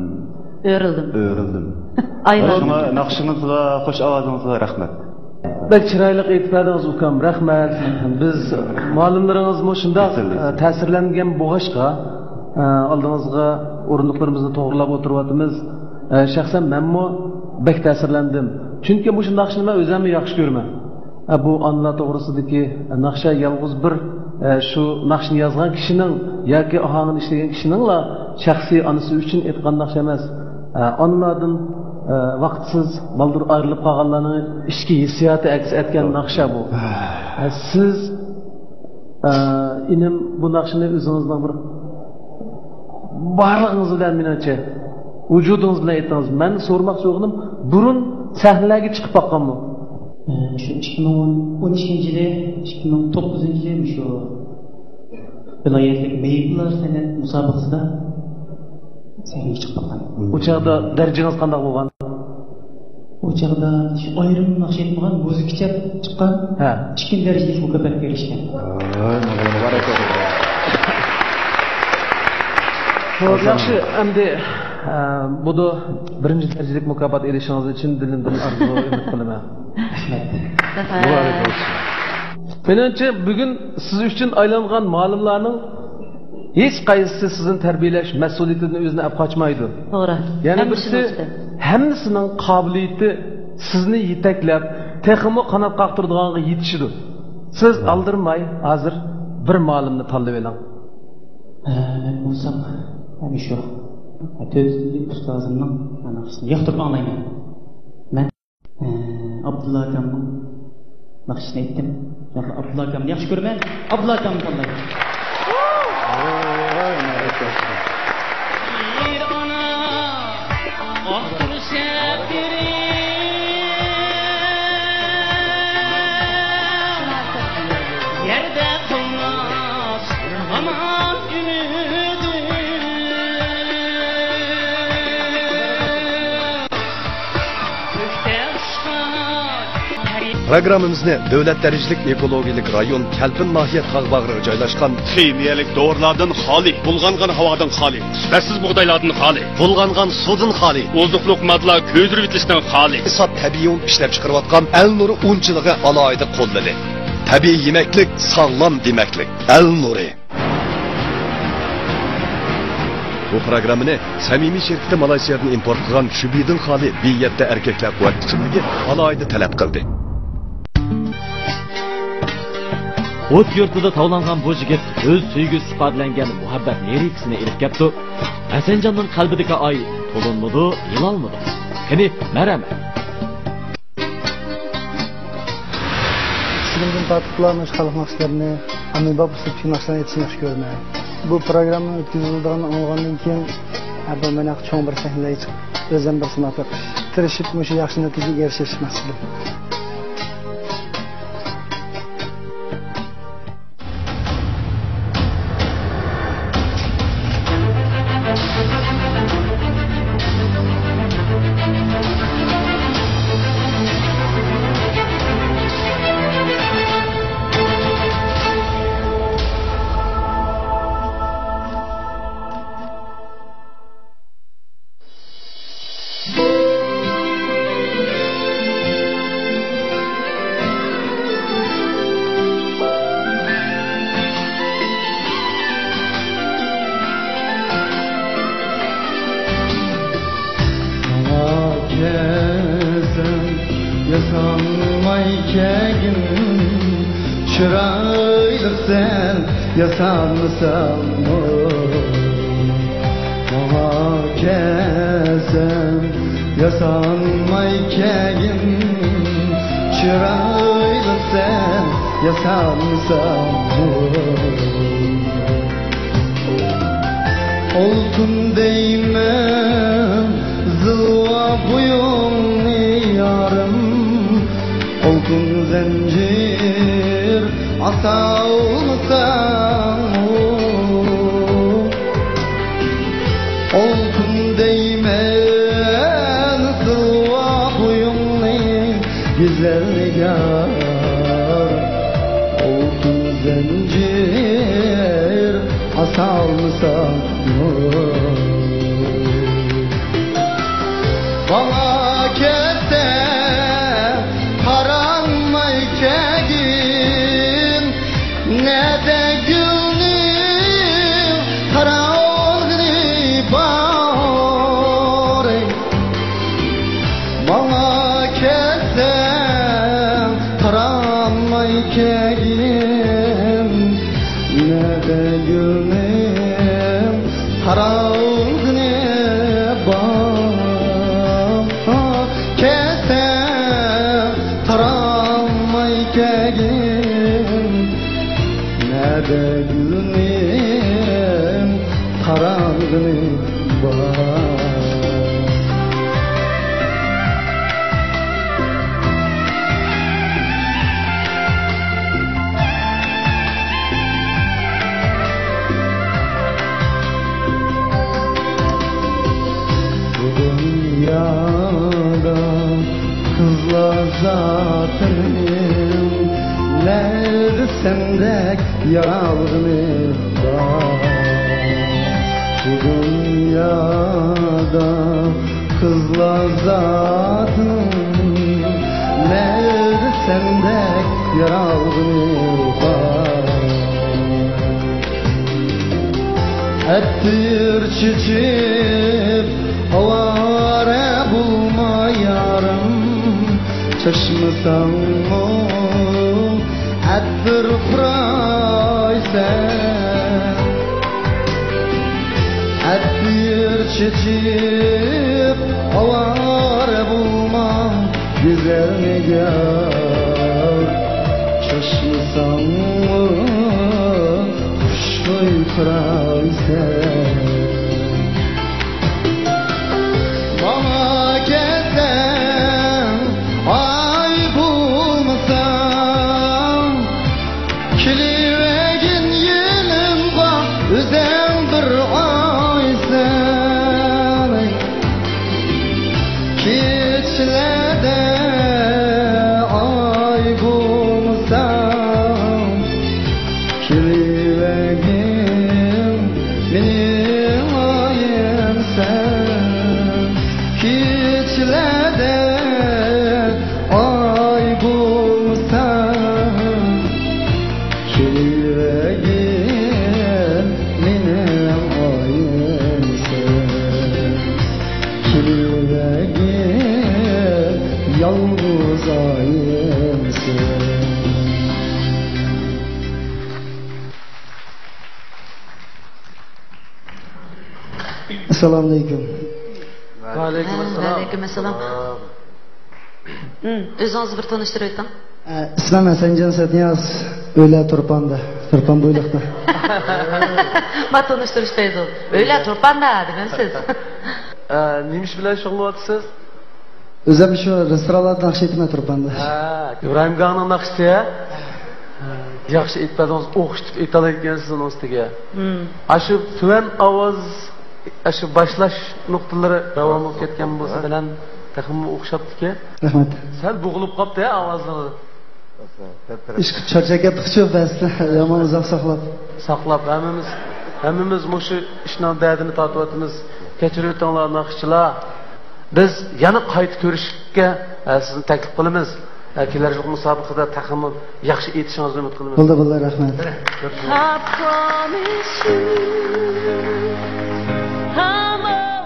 ئۆرۈلدۈم. ئۆرۈلدۈم. ئايلاندىم. شۇڭا ناخشىڭىزغا، خۇش ئاۋازىڭىزغا رەھمەت. بەك چىرايلىق ئېيتىپ بەردىڭىز، ئۇكام، رەھمەت. بىز مۇئەللىملىرىڭىزمۇ شۇنداق، ئە، تەسىرلەنگەن بولغاچقا، ئە، ئالدىڭىزغا ئورۇندۇقلىرىمىزنى توغرىلاپ ئولتۇرۇۋاتىمىز. ئە، شەخسەن مەنمۇ بەك تەسىرلەندىم. چۈنكى مۇشۇ ناخشىنى مەن ئۆزۈممۇ ياخشى كۆرىمەن. ئە، بۇ ئانىلار توغرىسىدىكى ناخشا يالغۇز بىر، ئە، شۇ ناخشىنى يازغان كىشىنىڭ ياكى ئاھاڭىنى ئىشلىگەن كىشىنىڭلا شەخسىي ئانىسى ئۈچۈن ئېيتقان ناخشا ئەمەس. ئە، ئانىلاردىن، ئە، ۋاقىتسىز بالدۇر ئايرىلىپ قالغانلارنىڭ ئىچكى ھېسسىياتى ئەكس ئەتكەن ناخشا بۇ. ئە، سىز، ئە، ئىنىم، بۇ ناخشىنى ئۆزىڭىزنىڭ بىر بارلىقىڭىز بىلەن، مېنىڭچە، ۋۇجۇدىڭىز بىلەن ئېيتتىڭىز. مەن سورىماقچى بولغىنىم، بۇرۇن سەھنىلەرگە چىقىپ باققانمۇ؟ ئە، شۇ ئىككى مىڭ ئون، ئون ئىككىنچى يىلى، ئىككى مىڭ توققۇزىنچى يىلى شۇ ۋىلايەتلىك مېيىپلار سەنئەت مۇسابىقىسىدا سەھنىگە چىقىپ باققان. ئۇ چاغدا دەرىجىڭىز قانداق بولغان؟ ئۇ چاغدا ئايرىم ناخشا ئېيتمىغان، مۇزىكىچە چىققان، ھە، ئىككىنچى دەرىجىلىك مۇكاپاتقا ئېرىشكەن. ۋاي، مۇبارەك بولسۇن. خوپ، ياخشى، ئەمدى، ئە، بۇدۇ بىرىنچى دەرىجىلىك مۇكاپات ئېلىشىڭىزنى چىن دىلىمدىن ئارزۇ، ئۈمىد قىلىمەن. رەھمەت. مۇبارەك بولسۇن. مېنىڭچە، بۈگۈن سىز ئۈچۈن ئايلانغان مۇئەللىملارنىڭ ھېچ قايسىسى سىزنى تەربىيەلەش مەسئۇلىيىتىدىن ئۆزىنى ئەپ قاچمايدۇ. توغرا. يەنە بىرسى، ھەممىسىنىڭ قابىلىيىتى سىزنى يېتەكلەپ، تېخىمۇ قانات قاقتۇرىدىغانغا يېتىشىدۇ. سىز ئالدىرىماي، ھازىر بىر مۇئەللىمنى تاللىۋېلىڭ. ئە، مەن بولسام، ئەنە شۇ تۆت ئۇستازىمنىڭ ناخشىسىنى ياقتۇرۇپ ئاڭلايمەن. مەن ئابدۇللا ئاكامنىڭ ناخشىسىنى ئېيتتىم. ياق، ئابدۇللا ئاكامنى ياخشى كۆرىمەن. ئابدۇللا ئاكامنى تاللايمەن. يەردە قالماس ئامان ئۈمىدىم. پروگراممىمىزنى دۆلەت دەرىجىلىك ئېكولوگىيەلىك رايون كەلپىن ناھىيە تاغ باغرىغا جايلاشقان، خىمىيەلىك دورىلاردىن خالىي، بۇلغانغان ھاۋادىن خالىي، سۈپەتسىز بۇغدايلاردىن خالىي، بۇلغانغان سۇدىن خالىي، ئوزۇقلۇق ماددىلار كۆيدۈرۈۋېتىلىشتىن خالىي، ساپ تەبىئىي ئۇن ئىشلەپچىقىرىۋاتقان ئەل نۇرى ئۇنچىلىقى ئالاھىدە قوللىدى. تەبىئىي يېمەكلىك، ساغلام دېمەكلىك. ئەل نۇرى. بۇ پروگراممىنى سەمىمىي شىركىتى مالايسىيادىن ئىمپورت قىلغان شۈبھىدىن خالىي بى يەتتە ئەركەكلەر قۇۋۋەت ئىچىملىكى ئالاھىدە تەلەپ قىلدى. ئوت يۇرتىدا تاۋلانغان بۇ يىگىت ئۆز سۆيگۈسى ئىپادىلەنگەن مۇھەببەت لىرىكىسىنى ئېلىپ كەپتۇ. ھەسەنجاننىڭ قەلبىدىكى ئاي تولۇنمىدۇ، يىلالمىدۇ. قېنى، مەرھەمەت. كىچىكىمدىن تارتىپلا مۇشۇ خەلق ناخشىلىرىنى ئاممىباب ئۇسلۇبتىكى ناخشىلارنى ئېيتىشنى ياخشى كۆرىمەن. بۇ پروگراممىنى ئۆتكۈزۈلىدىغىنىنى ئاڭلىغاندىن كېيىن، ھە، بۇ مەن ھەققىدە چوڭ بىر سەھنىلەرگە چىقىپ، ئۆزۈم بىر سىناپ بېقىش، تىرىشىپ مۇشۇ ياخشى نەتىجىگە ئېرىشىش مەقسىتىم. چىرايلىق سەن ياسانمىساڭمۇ، ماڭا كەلسەم ياسانماي كەلگىن. چىرايلىق سەن ياسانمىساڭمۇ، ئالتۇن دەيمەن زىلۋا بويۇڭنى يارىم، ئالتۇن زەنجىر ئاسالمىساڭمۇ، ئالتۇن دەيمەن زىلۋا بويۇڭنى گۈزەل نىگار، ئالتۇن زەنجىر ئاسالمىساڭمۇ. ماڭا كەلسە قارالماي كەلگىن، نەدە گۈلنىڭ قارالغىنى بار. ماڭا كەلسە قارالماي كەلگىن، نەدە گۈلنىڭ قارالغىنى بار. كەلسە قارالماي كەلگىن، نەدە گۈلنىڭ قارالغىنى بار. بۇ دۇنيادا قىزلار زاتىنىڭ نەدە سەندەك يارالغىنى بار. بۇ دۇنيادا قىزلار زاتىنىڭ نەدە سەندەك يارالغىنى بار. ئەتىر چېچىپ ئاۋارە بولما يارىم، چاچمىساڭمۇ ئەتىر پۇرايسەن. ئەتىر چېچىپ ئاۋارە بولما گۈزەل نىگار، چاچمىساڭمۇ خۇشبۇي پۇرايسەن. ماڭا كەلسەڭ ئاي بولمىساڭ، كېلىۋەرگىن يېنىمغا ئۆزۈڭ بىر ئايسەن. كېچىلەردە ئاي بولمىساڭ، كېلىۋەرگىن مېنىڭ ئايىمسەن. كېچىلەردە ئاي بولمىساڭ، كېلىۋەرگىن مېنىڭ ئايىمسەن. كېلىۋەرگىن يالغۇز ئايىمسەن. ئەسسالامۇئەلەيكۇم. ۋەئەلەيكۇم ئەسسالام. ۋەئەلەيكۇم ئەسسالام. ئۆزىڭىزنى بىر تونۇشتۇرۇۋېتىڭ. ئە، ئىسمىم ھەسەنجان سەتنىياز، ئۆيلەر تۇرپاندا، تۇرپان بويلۇقتا. ما تونۇشتۇرۇش پەيزۇل. ئۆيلەر تۇرپاندا دېگەنسىز. ئە، نېمە ئىش بىلەن شۇغۇللىنىۋاتىسىز؟ ئۆزۈم شۇ رېستورانلاردا ناخشا ئېيتىمەن تۇرپاندا. ھە، ئىبراھىم گاڭنىڭ ناخشىسى، ھە؟ ھە، ياخشى ئېيتىپ بەردىڭىز، ئوخشىتىپ ئېيتالايكەنسىز ئۇنىڭ ئۈستىگە. مم. ئاشۇ تۆۋەن ئاۋاز، ئاشۇ باشلاش نۇقتىلىرى داۋاملىق كەتكەن بولسا بىلەن تېخىمۇ ئوخشاپتىكەن. رەھمەت. سەل بوغۇلۇپ قاپتۇ ھە ئاۋازلىرىڭىز. ئىشقىپ چارچاپ كەتتۇقچۇ بەزىدە، يامان ئۇزاق ساقلاپ. ساقلاپ، ھەممىمىز، ھەممىمىز مۇشۇ ئىشنىڭ دەردىنى تارتىۋاتىمىز. كەچۈرۈۋېتىڭلار ناخشىچىلار. بىز يەنە قايتا كۆرۈشۈشكە، ئە، سىزنى تەكلىپ قىلىمىز. ئە، كېلەر يىلقى مۇسابىقىدە تېخىمۇ ياخشى ئېيتىشىڭىزنى ئۈمىد قىلىمىز. بولدى، بولدى، رەھمەت.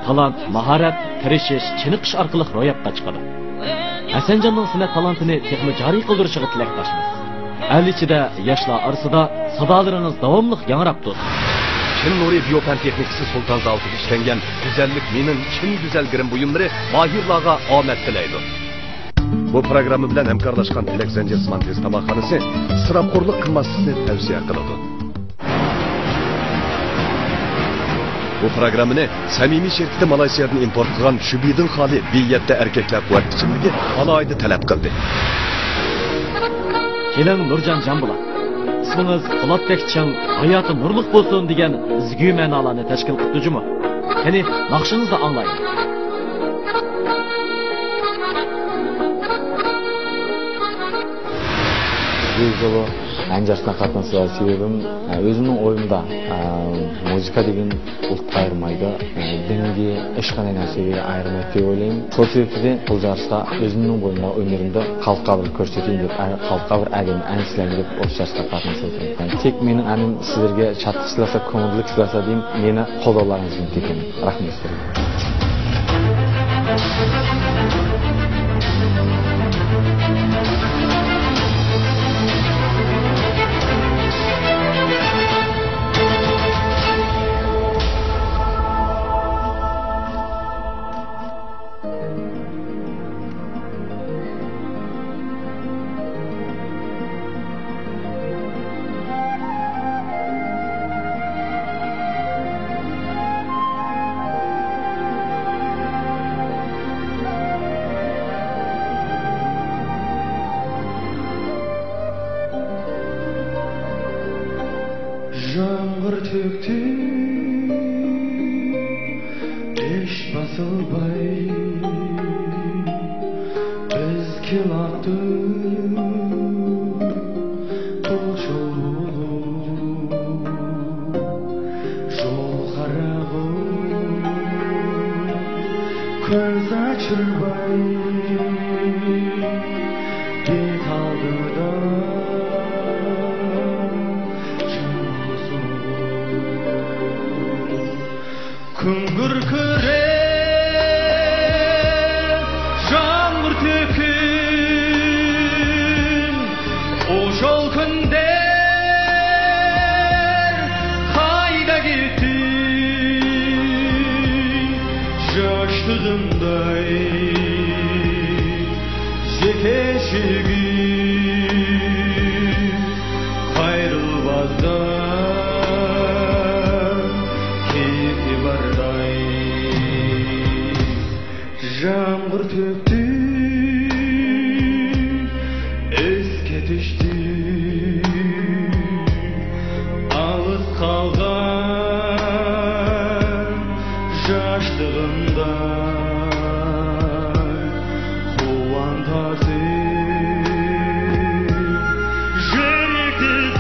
تالانت، ماھارەت، تىرىشىش، چېنىقىش ئارقىلىق روياپقا چىقىدۇ. ھەسەنجاننىڭ سەنئەت تالانتىنى تېخىمۇ جارى قىلدۇرۇشىغا تىلەكداشمىز. ئەل ئىچىدە، ياشلار ئارىسىدا سادالىرىڭىز داۋاملىق ياڭراپ تۇرسۇن. چىن نۇرى بىيو پەن تېخنىكىسى سۇلتان زاۋۇتىدا ئىشلەنگەن گۈزەللىك مېنىڭ چىن گۈزەل گىرىم بۇيۇملىرى ماھىرلارغا ئامەت تىلەيدۇ. بۇ پروگرامما بىلەن ھەمكارلاشقان تىلەك زەنجىرسىمان تېز تاماقخانىسى ئىسراپخورلۇق قىلماسلىقنى تەۋسىيە قىلىدۇ. بۇ پروگراممىنى سەمىمىي شىركىتى مالايسىيادىن ئىمپورت قىلغان شۈبھىدىن خالىي بى يەتتە ئەركەكلەر قۇۋۋەت ئىچىملىكى ئالاھىدە تەلەپ قىلدى. كېلىڭ، نۇرجان جان بولا. ئىسمىڭىز پولاتتەك چىڭ، ھاياتى نۇرلۇق بولسۇن دېگەن ئىزگۈ مەنالارنى تەشكىل قىپتۇ جۇمۇ. قېنى، ناخشىڭىزنى ئاڭلايلى. ئىزگۈ سولو ئەنجاسىنا قاتنىشىش سەۋەبىم، ئۆزۈمنىڭ ئويۇمدا، مۇزىكا دېگەن ئۇلتقا ئايرىمايدۇ، دىنگە، ئىشقا دېگەن سەۋىيە ئايرىمايدۇ دەپ ئويلايمەن. شۇ سەۋەبتىن بۇ جارىسقا ئۆزۈمنىڭ بويۇمدا ئۈنىمىمنى خەلققە بىر كۆرسىتەي دەپ، خەلققە بىر ئەدەم ئەنسىلەيمەن دەپ ئوشۇ جارىسقا قاتنىشىۋاتىمەن. تېك مېنىڭ ئەنىم سىلەرگە شادلىق سىلاسا، كۆڭۈللۈك سىلاسا دېيىم، مېنى قوللىغانلارىڭىزدىن كېتىمەن. رەھمەت سىلەرگە. يامغۇر تۆكتى ئىش باسىلماي، بىز كېلەتتۇق بۇ يول بولۇپ. يول قاراڭغۇ، كۆز ئاچىرماي، بىت ئالدىدا جىم بولسۇن. كۈڭگۈر كۈرەپ يامغۇر تۆكۈپ، ئوشۇل كۈندە قايدا كەتتى ياشلىقىمداي يېكە ئىشىكىم. قايرىلماستا كېتىۋەرداي. يامغۇر تۆكتى ئىز كېتىشتىن، ئالىس قالغان ياشلىقىمدا قۇۋانچ تاسى يۈرەك تېزىپ،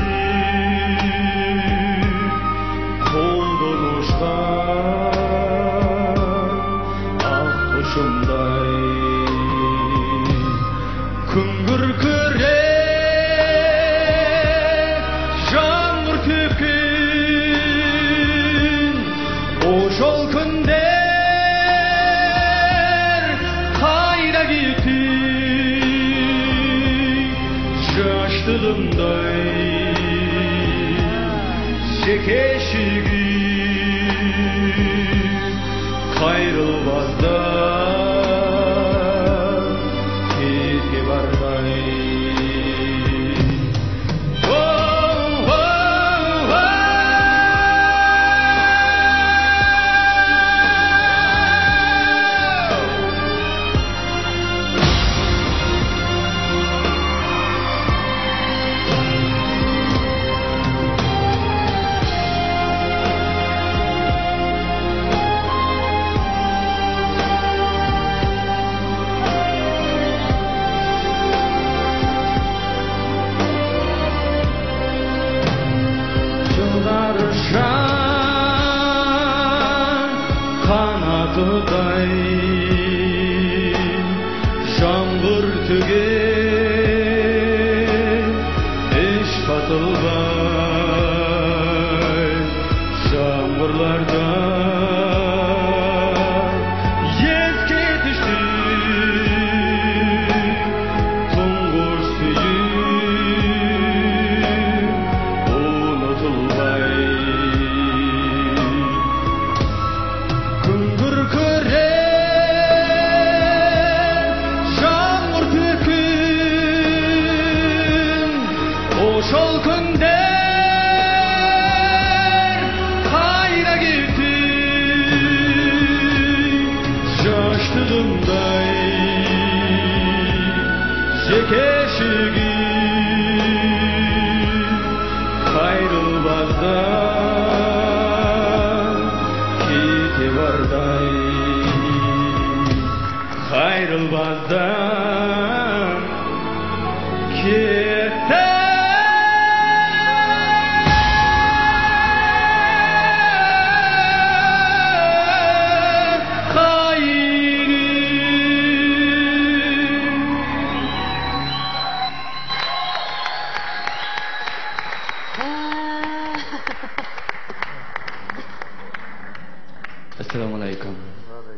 قولدا ئۇرۇشقان ئاق قۇشۇمداي. كۈڭگۈر كۈرەپ يامغۇر تۆكۈپ، ئوشۇل كۈندە قايدا كەتتى ياشلىقىمداي يېكە ئىشىكىم. قايرىلماستا كېتىۋەرداي. جۇدار جان قاناتىداي يامغۇر تۈگەپ، ئىش پاتىلماي يامغۇرلاردا يېز كېتىشتى تۇڭغۇچ سۆيۈم. قايرىلمازدا كېتىۋەرداي، قايرىلمازدا كېتەي. ئەسسالامۇ ئەلەيكۇم.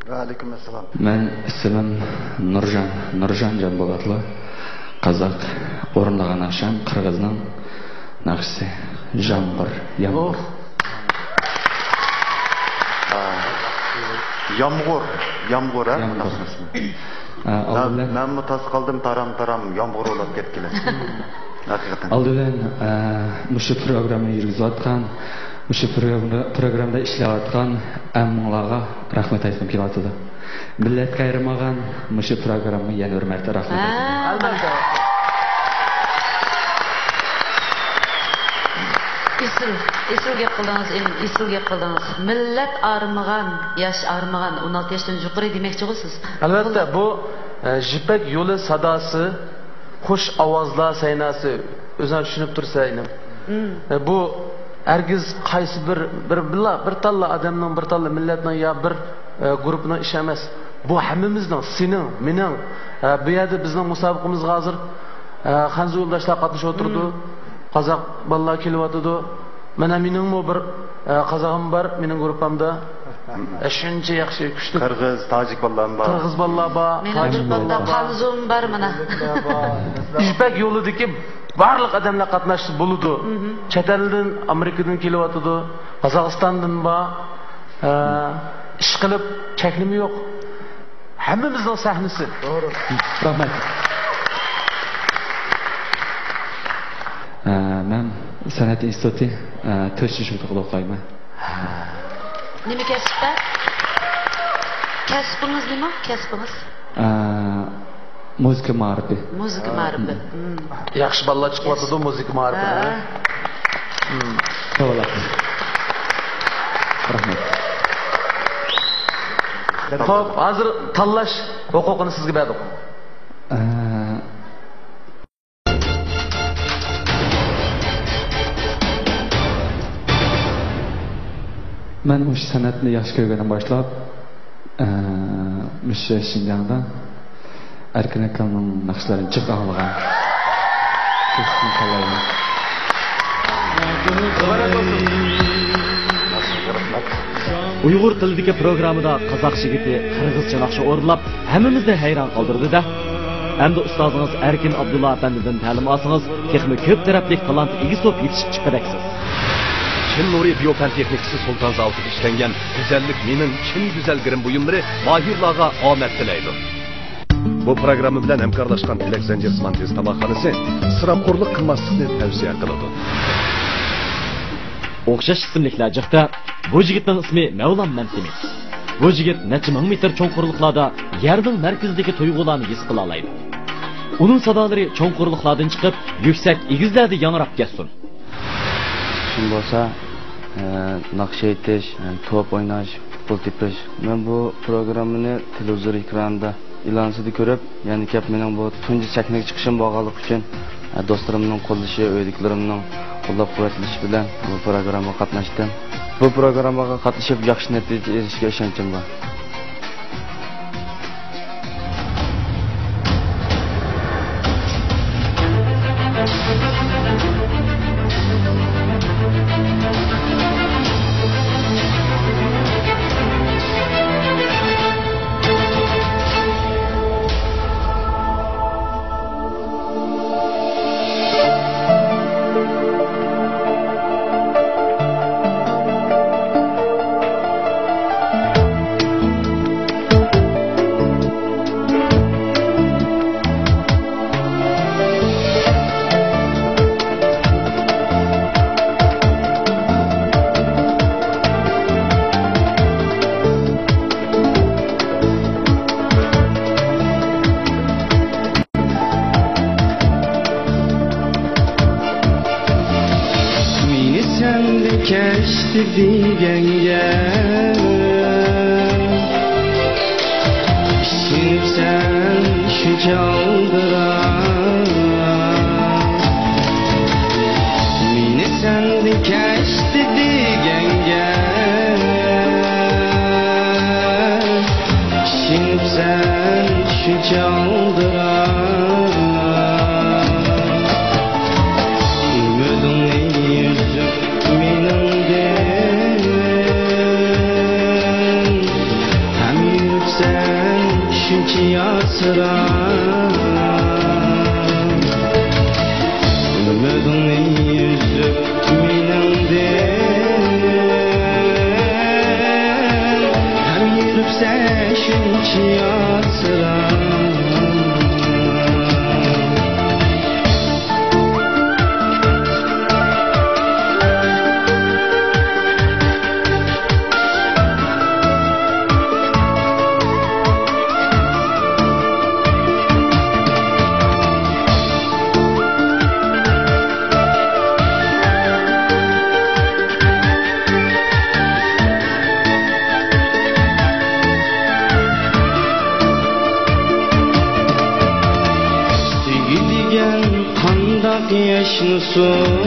ۋەئەلەيكۇم ئەسسالام. مەن ئىسمىم نۇرجان، نۇرجان جانبولاتلۇ. قازاق ئورۇنلىغان ئاخشام، قىرغىزنىڭ ناخشىسى. ژامغۇر، يامغۇر. ئوھ. ئا، يامغۇر، يامغۇر، ھە؟ يامغۇر. ئا، ئالدى بىلەن مەنمۇ تاس قالدىم، تارام تارام يامغۇر بولاپ كەتكىلى. ھەقىقەتەن. ئالدى بىلەن، ئە، مۇشۇ پروگراممىنى يۈرگۈزۈۋاتقان، مۇشۇ پروگرامدا، پروگرامدا ئىشلەۋاتقان ھەممىڭلارغا رەھمەت ئېيتقۇم كېلىۋاتىدۇ. مىللەتكە ئايرىمىغان مۇشۇ پروگراممىغا يەنە بىر مەرتە رەھمەت ئېيتىمەن. ھە. ئەلۋەتتە. ئېسىل، ئېسىل گەپ قىلدىڭىز، ئېسىل گەپ قىلدىڭىز. مىللەت ئارمىغان، ياش ئارمىغان، ئون ئالتە ياشتىن يۇقىرى دېمەكچىغۇ سىز. ئەلۋەتتە، بۇ، ئە، يىپەك يولى ساداسى. خۇش ئاۋازلار سەيناسى، ئۆزۈڭ چۈشىنىپ تۇرسەن، ئىنىم. مم. ئە، بۇ ھەرگىز قايسى بىر، بىر، بىرلا، بىر تاللا ئادەمنىڭ، بىر تاللا مىللەتنىڭ يا بىر، ئە، گۇرۇپپىنىڭ ئىشى ئەمەس. بۇ ھەممىمىزنىڭ، سېنىڭ، مېنىڭ. ئە، بۇ يەردە بىزنىڭ مۇسابىقىمىزغا ھازىر، ئە، خەنزۇ يولداشلار قاتنىشىپ ئولتۇرىدۇ. مم. قازاق بالىلار كېلىۋاتىدۇ. مانا مېنىڭمۇ بىر، ئە، قازاغىم بار مېنىڭ گۇرۇپپامدا. ئە، شۇنچە ياخشى، كۈچلۈك. قىرغىز، تاجىك بالىلارمۇ بار. قىرغىز بالىلار بار، مېنىڭ تاجىك گۇرۇپپامدا بالىلار بار. قانزۇم بار مانا. يىپەك يولىدىكى بارلىق ئادەملەر قاتناشسا بولىدۇ. مھم. چەت ئەلدىن، ئامېرىكىدىن كېلىۋاتىدۇ، قازاقىستاندىن بار. ئە، ئىشقىلىپ چەكلىمە يوق. ھەممىمىزنىڭ سەھنىسى. توغرا. رەھمەت. ئە، مەن سەنئەت ئىنستىتۇتى، ئە، تۆتىنچى يىل ئوقۇيمەن. نېمە كەسىپتە؟ كەسپىڭىز نېمە؟ كەسپىڭىز؟ ئە، مۇزىكا مائارىپى. مۇزىكا مائارىپى. مم. ياخشى بالىلار چىقىۋاتىدۇ مۇزىكا مائارىپىدىن. ھە. مم. ساغ بولۇڭ. رەھمەت. خوپ، ھازىر تاللاش ھوقۇقىنى سىزگە بەردۇق. ئە، مەن مۇشۇ سەنئەتنى ياخشى كۆرگەندىن باشلاپ، ئە، مۇشۇ شىنجاڭدا ئەركىن ئاكامنىڭ ناخشىلىرىنى جىق ئاڭلىغان. سىزنى تاللايمەن. ئۇيغۇر تىلىدىكى پروگراممىدا قازاق يىگىتى قىرغىزچە ناخشا ئورۇنلاپ، ھەممىمىزنى ھەيران قالدۇردى-دە. ئەمدى ئۇستازىڭىز ئەركىن ئابدۇللا ئەپەندىدىن تەلىم ئالسىڭىز، تېخىمۇ كۆپ تەرەپلىك تالانت ئىگىسى بولۇپ يېتىشىپ چىققۇدەكسىز. چىن نۇرى بىيو پەن تېخنىكىسى سۇلتان زاۋۇتىدا ئىشلەنگەن گۈزەللىك مېنىڭ چىن گۈزەل گىرىم بۇيۇملىرى ماھىرلارغا ئومەك تىلەيدۇ. بۇ پروگرامما بىلەن ھەمكارلاشقان تىلەك زەنجىرسىمان تېز تاماقخانىسى ئىسراپخورلۇق قىلماسلىقنى تەۋسىيە قىلىدۇ. ئوخشاش ئىسىملىكلەر جىقتە، بۇ يىگىتنىڭ ئىسمى مەۋلان مەمتىمىن. بۇ يىگىت نەچچە مىڭ مېتىر چوڭقۇرلۇقلاردا يەرنىڭ مەركىزىدىكى تۇيغۇلارنى ھېس قىلالايدۇ. ئۇنىڭ سادالىرى چوڭقۇرلۇقلاردىن چىقىپ، يۈكسەك ئېگىزلەردە ياڭراپ كەتسۇن. ئىشىم بولسا، ئە، ناخشا ئېيتىش، ئە، توپ ئويناش، پۇتبول تېپىش. مەن بۇ پروگراممىنى تېلېۋىزور ئېكرانىدا ئېلانسىدا كۆرۈپ، يەنە كەپ مېنىڭ بۇ تۇنجى سەھنىگە چىقىشىم بولغانلىقى ئۈچۈن، ئە، دوستلىرىمنىڭ قوللىشى، ئۆيدىكىلىرىمنىڭ قوللاپ-قۇۋۋەتلىشى بىلەن بۇ پروگراممىغا قاتناشتىم. بۇ پروگراممىغا قاتنىشىپ ياخشى نەتىجە ئېرىشىشكە ئىشەنچىم بار. كەچتى دېگەنگە ئىشىنىپسەن شۇنچە ئالدىراپ. مېنى سەندىن كەچتى دېگەنگە ئىشىنىپسەن شۇنچە ئالدىراپ. ئۈمىدىڭنى ئۈزۈپ مېنىڭدىن، ھەم يۈرۈپسەن شۇنچە ياسىراپ. ئۈمىدىڭنى ئۈزۈپ مېنىڭدىن، ھەم يۈرۈپسەن شۇنچە ياسىراپ. سۆيگۈ دېگەن قانداق ياشنىسۇن،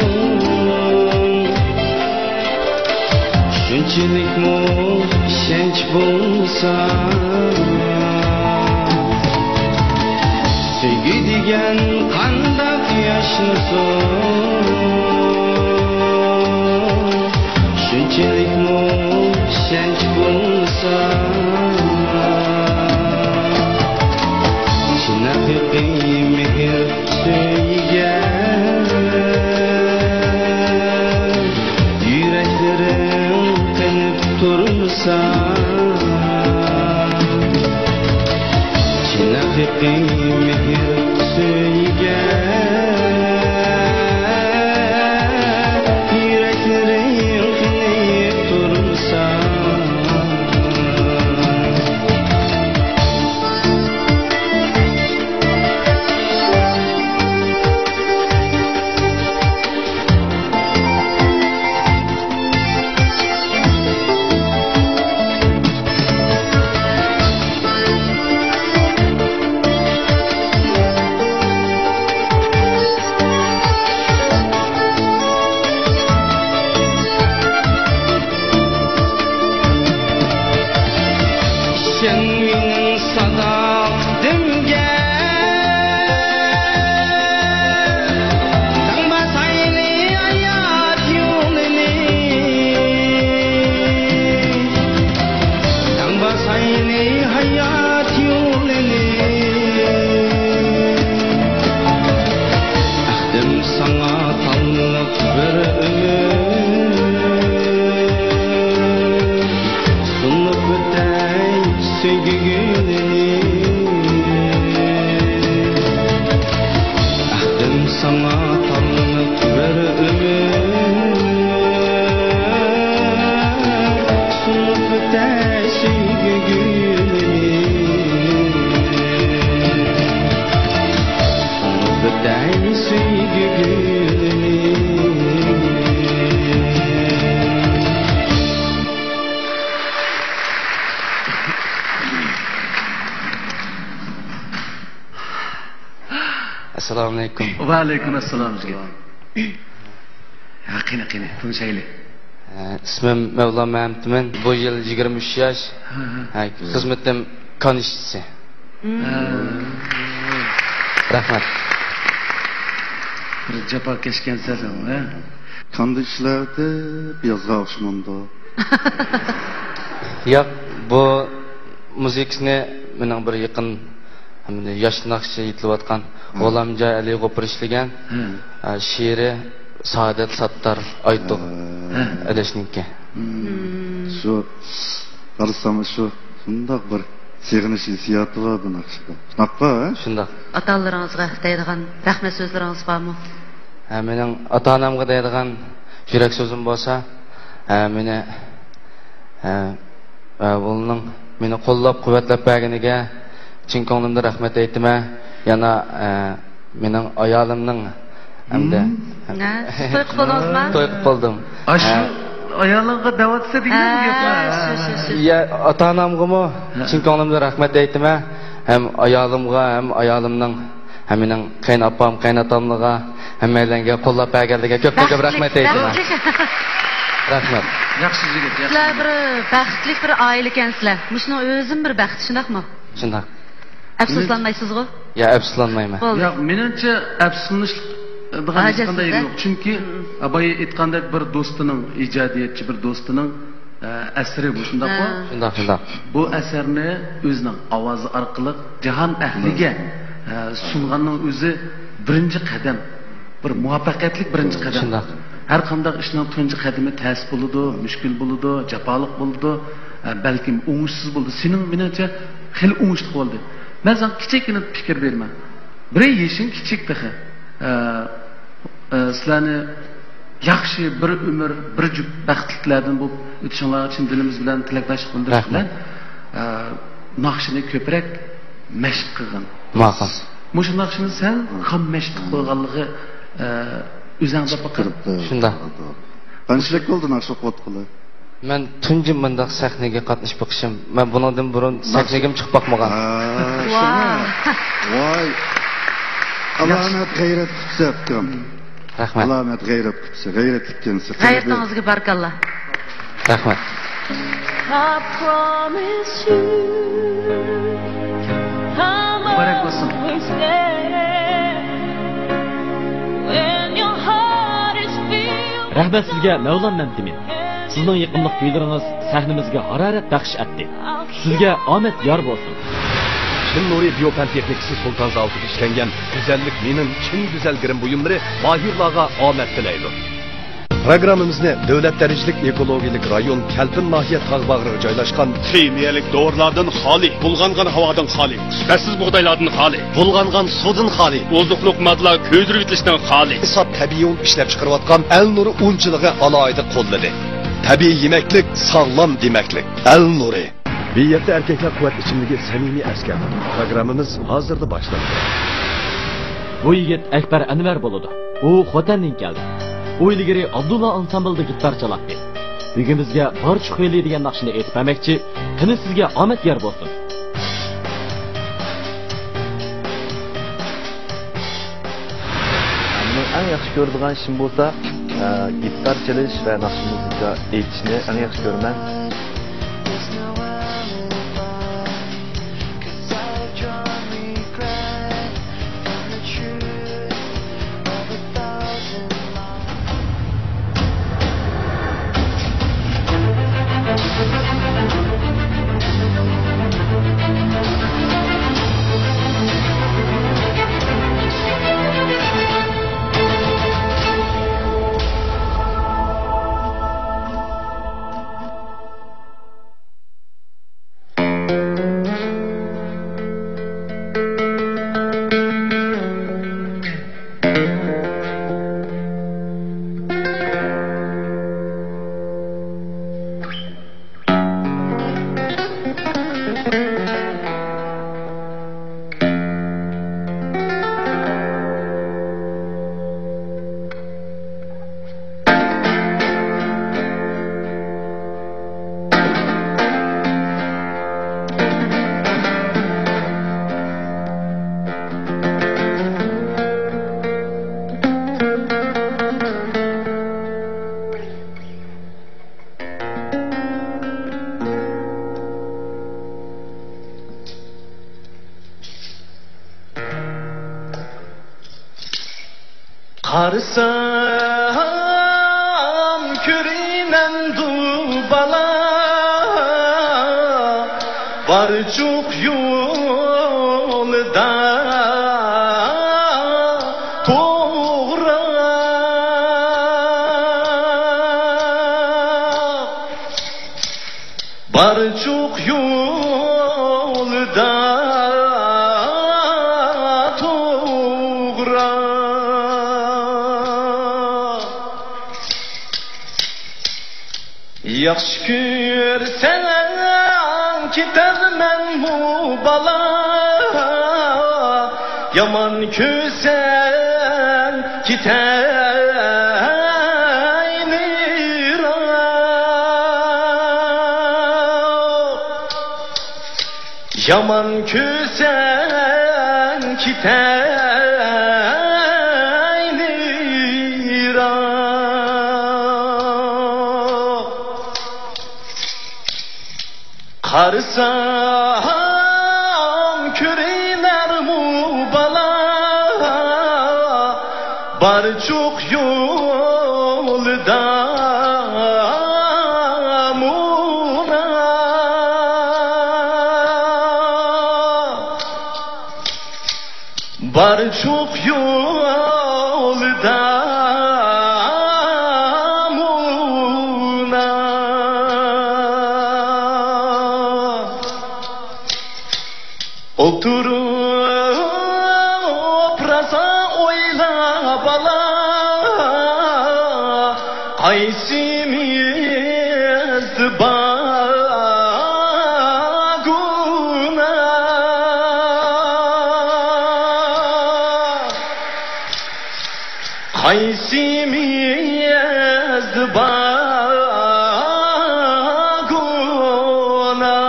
شۇنچىلىكمۇ ئىشەنچ بولمىسا. سۆيگۈ دېگەن قانداق ياشنىسۇن، شۇنچىلىكمۇ ئىشەنچ بولمىسا. چىن ھەقىقىي مېھىر سۆيگەن يۈرەكلىرىڭ قېنىپ تۇرمىسا. چىن ھەقىقىي مېھىر سۆيگەن يۈرەكلىرىڭ قېنىپ تۇرمىسا. ئىشەن مېنىڭ ساداقىتىمگە، تاڭ باسايلى ھايات يولىنى، تاڭ باسايلى ھايات يولىنى. ئەھدىم ساڭا تاللىق بىر ئۆمۈر، سۇنۇپ ئۆتەي سۆيگۈ گۈلىنى. ئەھدىم ساڭا تاللىق بىر ئۆمۈر، سۇنۇپ ئۆتەي سۆيگۈ گۈلىنى. سۇنۇپ ئۆتەي سۆيگۈ گۈلىنى. ئەسسالامۇئەلەيكۇم. ۋەئەلەيكۇم ئەسسالام، يىگىت. ھە، قېنى، قېنى، تونۇشايلى. ئە، ئىسمىم مەۋلا مەمتىمىن. بۇ يىل يىگىرمە ئۈچ ياش. ھە، ھە. ھە، خىزمىتىم كان ئىشچىسى. ھە. رەھمەت. بىر جاپاكەشكەنسەن، ھە؟ كاندا ئىشلەۋېتىپ يازغا ئوخشىمامدۇ؟ ياق، بۇ مۇزىكىسىنى مېنىڭ بىر يېقىن ھەمدە ياش ناخشىچى ئېيتىۋاتقان ھە. غۇلامجان ئەلى غوپۇر ئىشلىگەن. ھە. ئە، شېئىرى سائادەت ساتتار ئايتۇق ھە. ئەلەشنىڭكى. ھە. شۇ قارىسام شۇ شۇنداق بىر سېغىنىش ھېسسىياتى بار بۇ ناخشىدا. شۇنداققۇ، ھە؟ شۇنداق. ئاتا-ئانىلىرىڭىزغا دەيدىغان رەھمەت سۆزلىرىڭىز بارمۇ؟ ھە، مېنىڭ ئاتا-ئانامغا دەيدىغان يۈرەك سۆزۈم بولسا، ھە، مېنى، ھە، ھە، ئۇلارنىڭ مېنى قوللاپ-قۇۋۋەتلەپ بەرگىنىگە چىن كۆڭلۈمدىن رەھمەت ئېيتىمەن. يەنە، ھە، مېنىڭ ئايالىمنىڭ ھەمدە ھە، سىز توي قىلىپ بولدىڭىزما؟ توي قىلىپ بولدۇم. ئاشۇ ھە. ئايالىڭغا دەۋاتىسەن دېگەن ھە، گەپلەر. شۇ، شۇ، شۇ. يا، ئاتا-ئانامغىمۇ ھە. چىن كۆڭلۈمدىن رەھمەت ئېيتىمەن. ھەم ئايالىمغا، ھەم ئايالىمنىڭ، ھەم مېنىڭ قېيىنئاپام، قېيىنئاتاملىرىغا، ھەممەيلەنگە قوللاپ بەرگەنلىكىگە كۆپتىن كۆپ بەختلىك، رەھمەت ئېيتىمەن. بەختلىك. رەھمەت. ياخشى يىگىت، ياخشى سىلەر يىگىت. بىر بەختلىك بىر ئائىلە ئىكەنسىلەر. مۇشۇنىڭ ئۆزىمۇ بىر بەخت، شۇنداقمۇ؟ شۇنداق. ئەپسۇسلانمايسىزغۇ؟ يا، ئەپسۇسلانمايمەن. بولدى. ياق، مېنىڭچە ئەپسۇسلىنىشلىق دېگەن ھېچقانداق يېرى يوق. چۈنكى، مم. بايا ئېيتقاندەك بىر دوستىنىڭ ئىجادىيەتچى بىر دوستىنىڭ، ئە، ئەسىرى بۇ، شۇنداقمۇ؟ ھە. شۇنداق، شۇنداق. بۇ ئەسەرنى ئۆزىنىڭ ئاۋازى ئارقىلىق جاھان ئەھلىگە، مم. ئە، سۇنغاننىڭ ئۆزى بىرىنچى قەدەم. بىر مۇۋەپپەقىيەتلىك بىرىنچى قەدەم. شۇنداق. ھەر قانداق ئىشنىڭ تۇنجى قەدىمى تەس بولىدۇ، مۈشكۈل بولىدۇ، جاپالىق بولىدۇ، ئە، بەلكىم ئوڭۇشسىز بولىدۇ. سېنىڭ، مېنىڭچە، خېلى ئوڭۇشلۇق بولدى. مەن ساڭا كىچىككىنە پىكىر بېرىمەن. بىر يېشىڭ كىچىك تېخى. ئە، ئە، سىلەرنى ياخشى بىر ئۆمۈر، بىر جۈپ بەختلىكلەردىن بولۇپ ئۆتۈشۈڭلارغا چىن دىلىمىز بىلەن تىلەكداشلىق بىلدۈرۈش رەھمەت. بىلەن، ئە، ناخشىنى كۆپرەك مەشىق قىلغىن. ماقۇل. مۇشۇ ناخشىنى سەل خام مەشىق قىلىپ قويغانلىقى، ئە، ئۆزۈڭدە پەقەت. شۇنداق. قانچىلىك بولدى ناخشا ئوقۇۋاتقىلى؟ مەن تۇنجى مۇنداق سەھنىگە قاتنىشىپ بېقىشىم. مەن بۇنىڭدىن بۇرۇن سەھنىگىمۇ چىقىپ باقمىغان. ھە، ۋاي. شۇڭا. ۋاي. ئالامەت غەيرەت قىپسەن، ئۇكام. رەھمەت. ئالامەت غەيرەت قىپسەن. غەيرەتلىك ئىكەنسەن. غەيرىتىڭىزگە بارىكاللا. رەھمەت. مۇبارەك بولسۇن. رەھمەت سىزگە، مەۋلان مەمتىمىن. سىزنىڭ يېقىملىق كۈيلىرىڭىز سەھنىمىزگە ھارارەت بەخش ئەتتى. سىزگە ئامەت يار بولسۇن. چىن نۇرى بىيو پەن تېخنىكىسى سۇلتان زاۋۇتىدا ئىشلەنگەن گۈزەللىك مېنىڭ چىن گۈزەل گىرىم بۇيۇملىرى ماھىرلارغا ئامەت تىلەيدۇ. پروگراممىمىزنى دۆلەت دەرىجىلىك ئېكولوگىيەلىك رايون كەلپىن ناھىيە تاغ باغرىغا جايلاشقان، خىمىيەلىك دورىلاردىن خالىي، بۇلغانغان ھاۋادىن خالىي، سۈپەتسىز بۇغدايلاردىن خالىي، بۇلغانغان سۇدىن خالىي، ئوزۇقلۇق ماددىلار كۆيدۈرۈۋېتىلىشتىن خالىي، ساپ تەبىئىي ئۇن ئىشلەپچىقىرىۋاتقان ئەل نۇرى ئۇنچىلىقى ئالاھىدە قوللىدى. تەبىئىي يېمەكلىك، ساغلام دېمەكلىك. ئەل نۇرى. بى يەتتە ئەركەكلەر قۇۋۋەت ئىچىملىكى سەمىمىي ئەسكەر. پروگراممىمىز ھازىرلا باشلىنىدۇ. بۇ يىگىت ئەكبەر ئەنۋەر بولىدۇ. ئۇ خوتەندىن كەلدى. ئۇ ئىلگىرى ئابدۇللا ئانسامبلدا گىتار چالاتتى. بۈگۈن بىزگە بارچە خۇيلى دېگەن ناخشىنى ئېيتىپ بەرمەكچى. قېنى سىزگە ئامەت يار بولسۇن. مېنىڭ ئەڭ ياخشى كۆرىدىغان ئىشىم بولسا، ئە، گىتار چېلىش ۋە ناخشا مۇزىكا ئېيتىشنى ئەڭ ياخشى كۆرىمەن. قارىسام، كۆرىمەن دۇ بالا، بار جۇق يولدا توغرا. بار جۇق يولدا توغرا. ياخشى كۆرسەڭ كېتەرمەنمۇ بالا، يامان كۆرسەڭ كېتەيمىرا. يامان كۆرسەڭ كېتەيلى يىراق. قارىسام كۆرۈنەرمۇ بالا، بارچۇق يولىدا مۇنا. بارچۇق يولىدا مۇنا. ئولتۇرۇپ راسا ئويلا بالا، قايسىمىزدا بار گۇناھ؟ قايسىمىزدا بار گۇناھ؟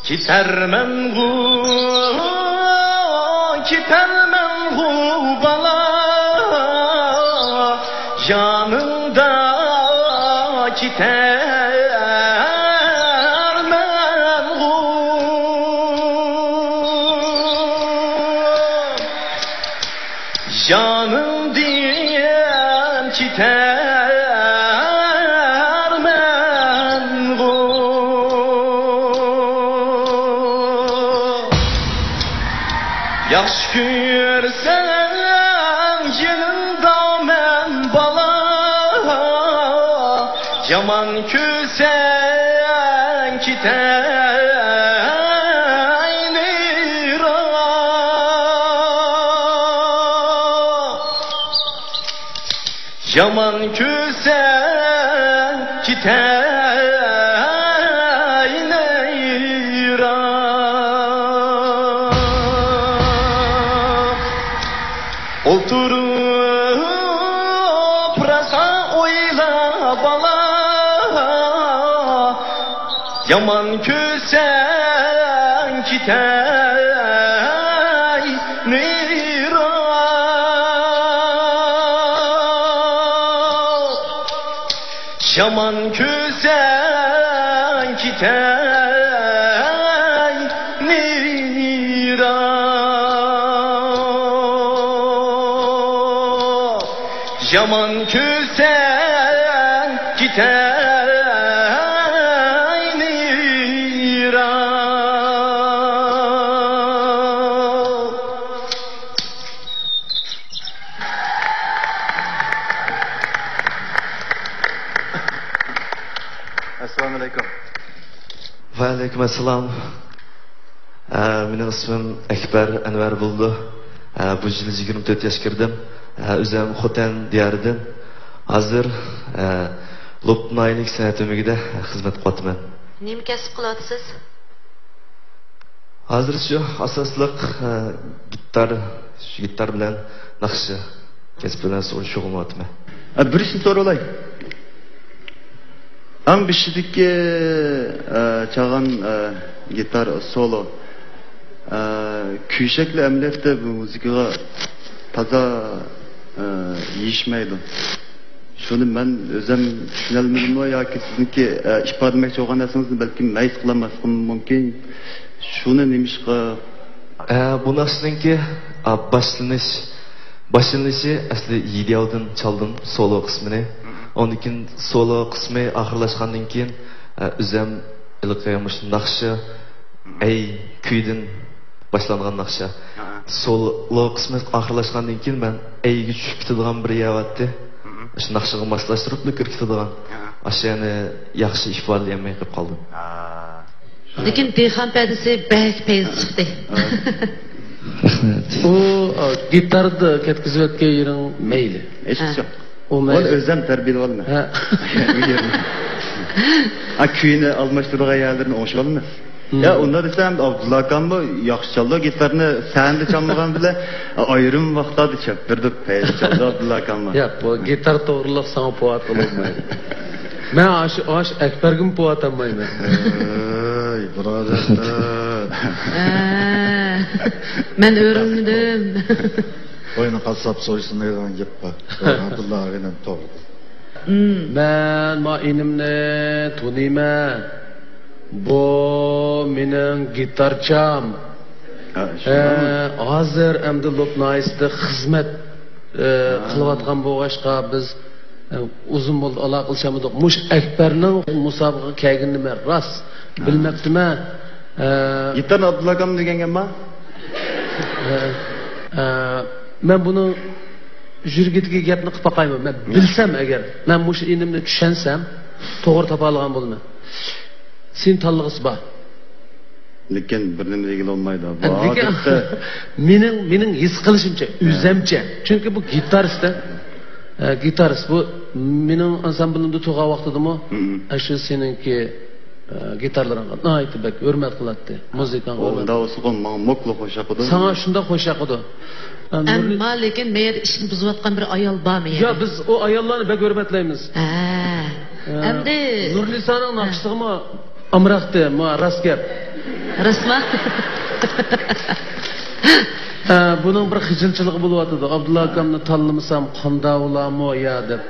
كېتەرمەنغۇ، كېتەرمەنغۇ بالا، يانىڭدا كېتەرمەنغۇ. يانىڭدىن كېتەرمەنغۇ. ياخشى كۆرسەڭ يېنىڭدا مەن بالا، يامان كۆرسەڭ كېتەيلى يىراق. يامان كۆرسەڭ كېتەيلى يىراق. ئولتۇرۇپ راسا ئويلا بالا، يامان كۆرسەڭ كېتەيلى يىراق. يامان كۆرسەڭ كېتەيلى يىراق. يامان كۆرسەڭ كېتەيلى يىراق. ئەسسالامۇ ئەلەيكۇم. ۋەئەلەيكۇم ئەسسالام. ئە، مېنىڭ ئىسمىم ئەكبەر ئەنۋەر بولىدۇ. ئە، بۇ يىل يىگىرمە تۆت ياشقا كىردىم. ئە، ئۆزۈم خوتەن دىيارىدىن. ھازىر، ئە، لوپ ناھىيەلىك سەنئەت ئۆمىكىدە خىزمەت قىلىۋاتىمەن. نېمە كەسىپ قىلىۋاتىسىز؟ ھازىر شۇ ئاساسلىق، ئە، گىتار، شۇ گىتار بىلەن ناخشا كەسپى بىلەن شۇغۇللىنىۋاتىمەن. ئە، بىر ئىشنى سورىۋالاي. ئەڭ بېشىدىكى، ئە، چالغان، ئە، گىتار سولو، ئە، كۈيشەكلەر ئەمەلىيەتتە بۇ مۇزىكىغا تازا، ئە، يېيىشمەيدۇ. شۇنى مەن ئۆزۈم چۈشىنەلمىدىممۇ ياكى سىزنىڭكى، ئە، ئىپادىلىمەكچى بولغان نەرسىڭىزنى بەلكىم مەيۈس قىلالماسلىقىم مۇمكىن. شۇنى نېمىشقا؟ ئە، بۇ ناخشىنىڭكى، ئا، باشلىنىش، باشلىنىشى ئەسلى يىدياۋدىن چالدىم سولو قىسمىنى. مم. ئاندىن كېيىن سولو قىسمى ئاخىرلاشقاندىن كېيىن، ئە، ئۆزۈم ھېلىقى مۇشۇ ناخشا، مم، ئەي كۈيىدىن باشلانغان ناخشا. ھە. سولو قىسمى ئاخىرلاشقاندىن كېيىن مەن ئەيگە چۈشۈپ كېتىدىغان بىر يەر بارتتى. مم. شۇ ناخشىغا ماسلاشتۇرۇپلا كىرىپ كېتىدىغان. ھە. ئاشۇ يەرنى ياخشى ئىپادىلىيەلمەي قېلىپ قالدىم. ھە. لېكىن دېھقان پەدىسى بەك پەيز چىقتى. رەھمەت. ئۇ، ئا، گىتاردا كەتكۈزۈۋەتكەن يېرىڭ مەيلى. ھېچقىسى يوق. ئۇ مەيلى. ئۇنى ئۆزۈم تەربىيەلەۋالىمەن. ھە. ئۇ يەرنى. ھە، كۈيىنى ئالماشتۇرىدىغان يەرلىرىنى ئوڭشىۋالىمەن. مم. يا، ئۇنداق دېسەم، ئابدۇللا ئاكاممۇ ياخشى چالىدۇ گىتارنى، سەھنىدە چالمىغان بىلەن، ئايرىم ۋاقىتلاردا چاپتۇردۇق، پەيز چالدى ئابدۇللا ئاكاممۇ. ياق، بۇ گىتار توغرىلىق ساڭا پوۋات بولالمايدۇ. مەن ئاشۇ ئاش ئەكبەرگىمۇ پۇۋاتالمايمەن. ئەي، بۇرادەر. ھە، مەن ئۆرۈلمىدىم. قوينى قاسساپ سويسۇن دەيدىغان گەپ بار. ئابدۇللا ئاغىنەم توغرا. مم. مەن ما ئىنىمنى تونۇيمەن. بۇ مېنىڭ گىتارچام. ھە، شۇنداقمۇ؟ ھە، ھازىر ئەمدى لوپنايىسىدا خىزمەت، ئە، ھە. قىلىۋاتقان بولغاچقا، بىز، ئە، ئۇزۇن بولدى، ئالاقىلىشالمىدۇق. مۇشۇ ئەكبەرنىڭ مۇسابىقىگە كەلگىنىنى مەن راست ھە. بىلمەپتىمەن. ئە، گىتارنى ئابدۇللا ئاكام دېگەن گەپما؟ ئە، ئە، مەن بۇنىڭ يۈرگىدىكى گەپنى قىلىپ باقايمۇ؟ مەن بىلسەم ئەگەر، مەن مۇشۇ ئىنىمنى چۈشەنسەم، توغرا تاپالىغان بولىمەن. سېنى تاللىغۇسى بار. لېكىن بىر نېمە دېگىلى بولمايدۇ. بۇ لېكىن ھازىرقى مېنىڭ، مېنىڭ ھېس قىلىشىمچە، ھە. ئۆزەمچە. چۈنكى بۇ گىتارىست، ھە. ئە، گىتارىست. بۇ مېنىڭ ئانسامبلىمدا تۇرغان ۋاقتىدىمۇ، ھە، ھە. ئاشۇ سېنىڭكى، ئە، گىتارلىرىڭغا ناھايىتى بەك ھۆرمەت قىلاتتى. مۇزىكاڭغا ھۆرمەت. ئۇنداق بولسىغۇ ماڭا موكلا خوش ياقىدۇ. ساڭا شۇنداق خوش ياقىدۇ. ئە، نۇرلى- ئەمما لېكىن مەيەردە ئىشنى بۇزۇۋاتقان بىر ئايال بارمۇ يا، يەنە؟ بىز ئۇ ئاياللارنى بەك ھۆرمەتلەيمىز. ھە. ھە. ئەمدى نۇرلىسانىڭ ھە. ناخشىسىغىمۇ ئامراقتى، ما، راست گەپ. راستما؟ ھە، بۇنىڭ بىر خىجىلچىلىقى بولۇۋاتىدۇ. ئابدۇللا ئاكامنى تاللىمىسام قانداق بولارمۇ يا دەپ.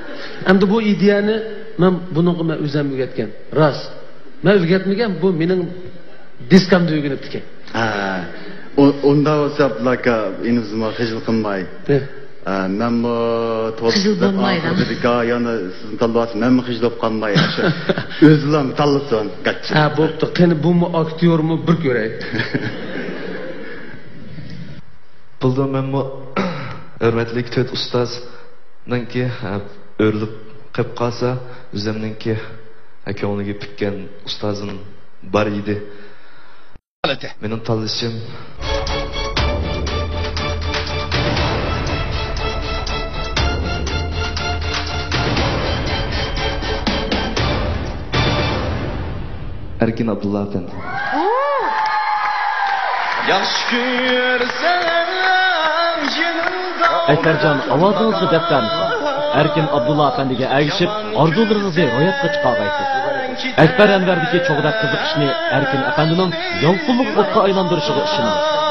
ئەمدى بۇ ئىدىيەنى مەن بۇنىڭغا مەن ئۆزۈم ئۆگەتكەن. راست. مەن ئۆگەتمىگەن، بۇ مېنىڭ دىسكامدا ئۆگىنىپتىكەن. ھە. ئۇ-، ئۇنداق بولسا، ئابدۇللا ئاكا، ئىنىمىزمۇ خىجىل قىلماي. ھە. ھە، مەنمۇ توپ خىجىل بولمايدۇ. ئاخىرىدىكى، يەنە سىزنى تاللىۋالسا، مەنمۇ خىجىل بولۇپ قالماي، ئاشۇ ئۆزلەم تاللىسۇن. ھە، بوپتۇ. قېنى، بۇمۇ ئاكتيورمۇ، بىر كۆرەي. بولدى، مەنمۇ ھۆرمەتلىك تۆت ئۇستازنىڭكى، ھە، ئۆرۈلۈپ قېلىپ قالسا، ئۆزۈمنىڭكى، ھە، كۆڭلىگە پۈككەن ئۇستازىم بار ئىدى. مېنىڭ تاللىشىم. ئەركىن ئابدۇللا ئەپەندى. ياخشى كۆرسەڭ يېنىڭدا. ئەكبەرجان، ئاۋازىڭىزغا دەرد بەرمىسۇن. ئەركىن ئابدۇللا ئەپەندىگە ئەگىشىپ، ئارزۇلىرىڭىزنى روياپقا چىقارغايسىز. ئەكبەر ئەنۋەردىكى چوغدەك قىزىقىشنى ئەركىن ئەپەندىنىڭ يالقۇنلۇق ئوتقا ئايلاندۇرۇشىغا ئىشىنىمىز.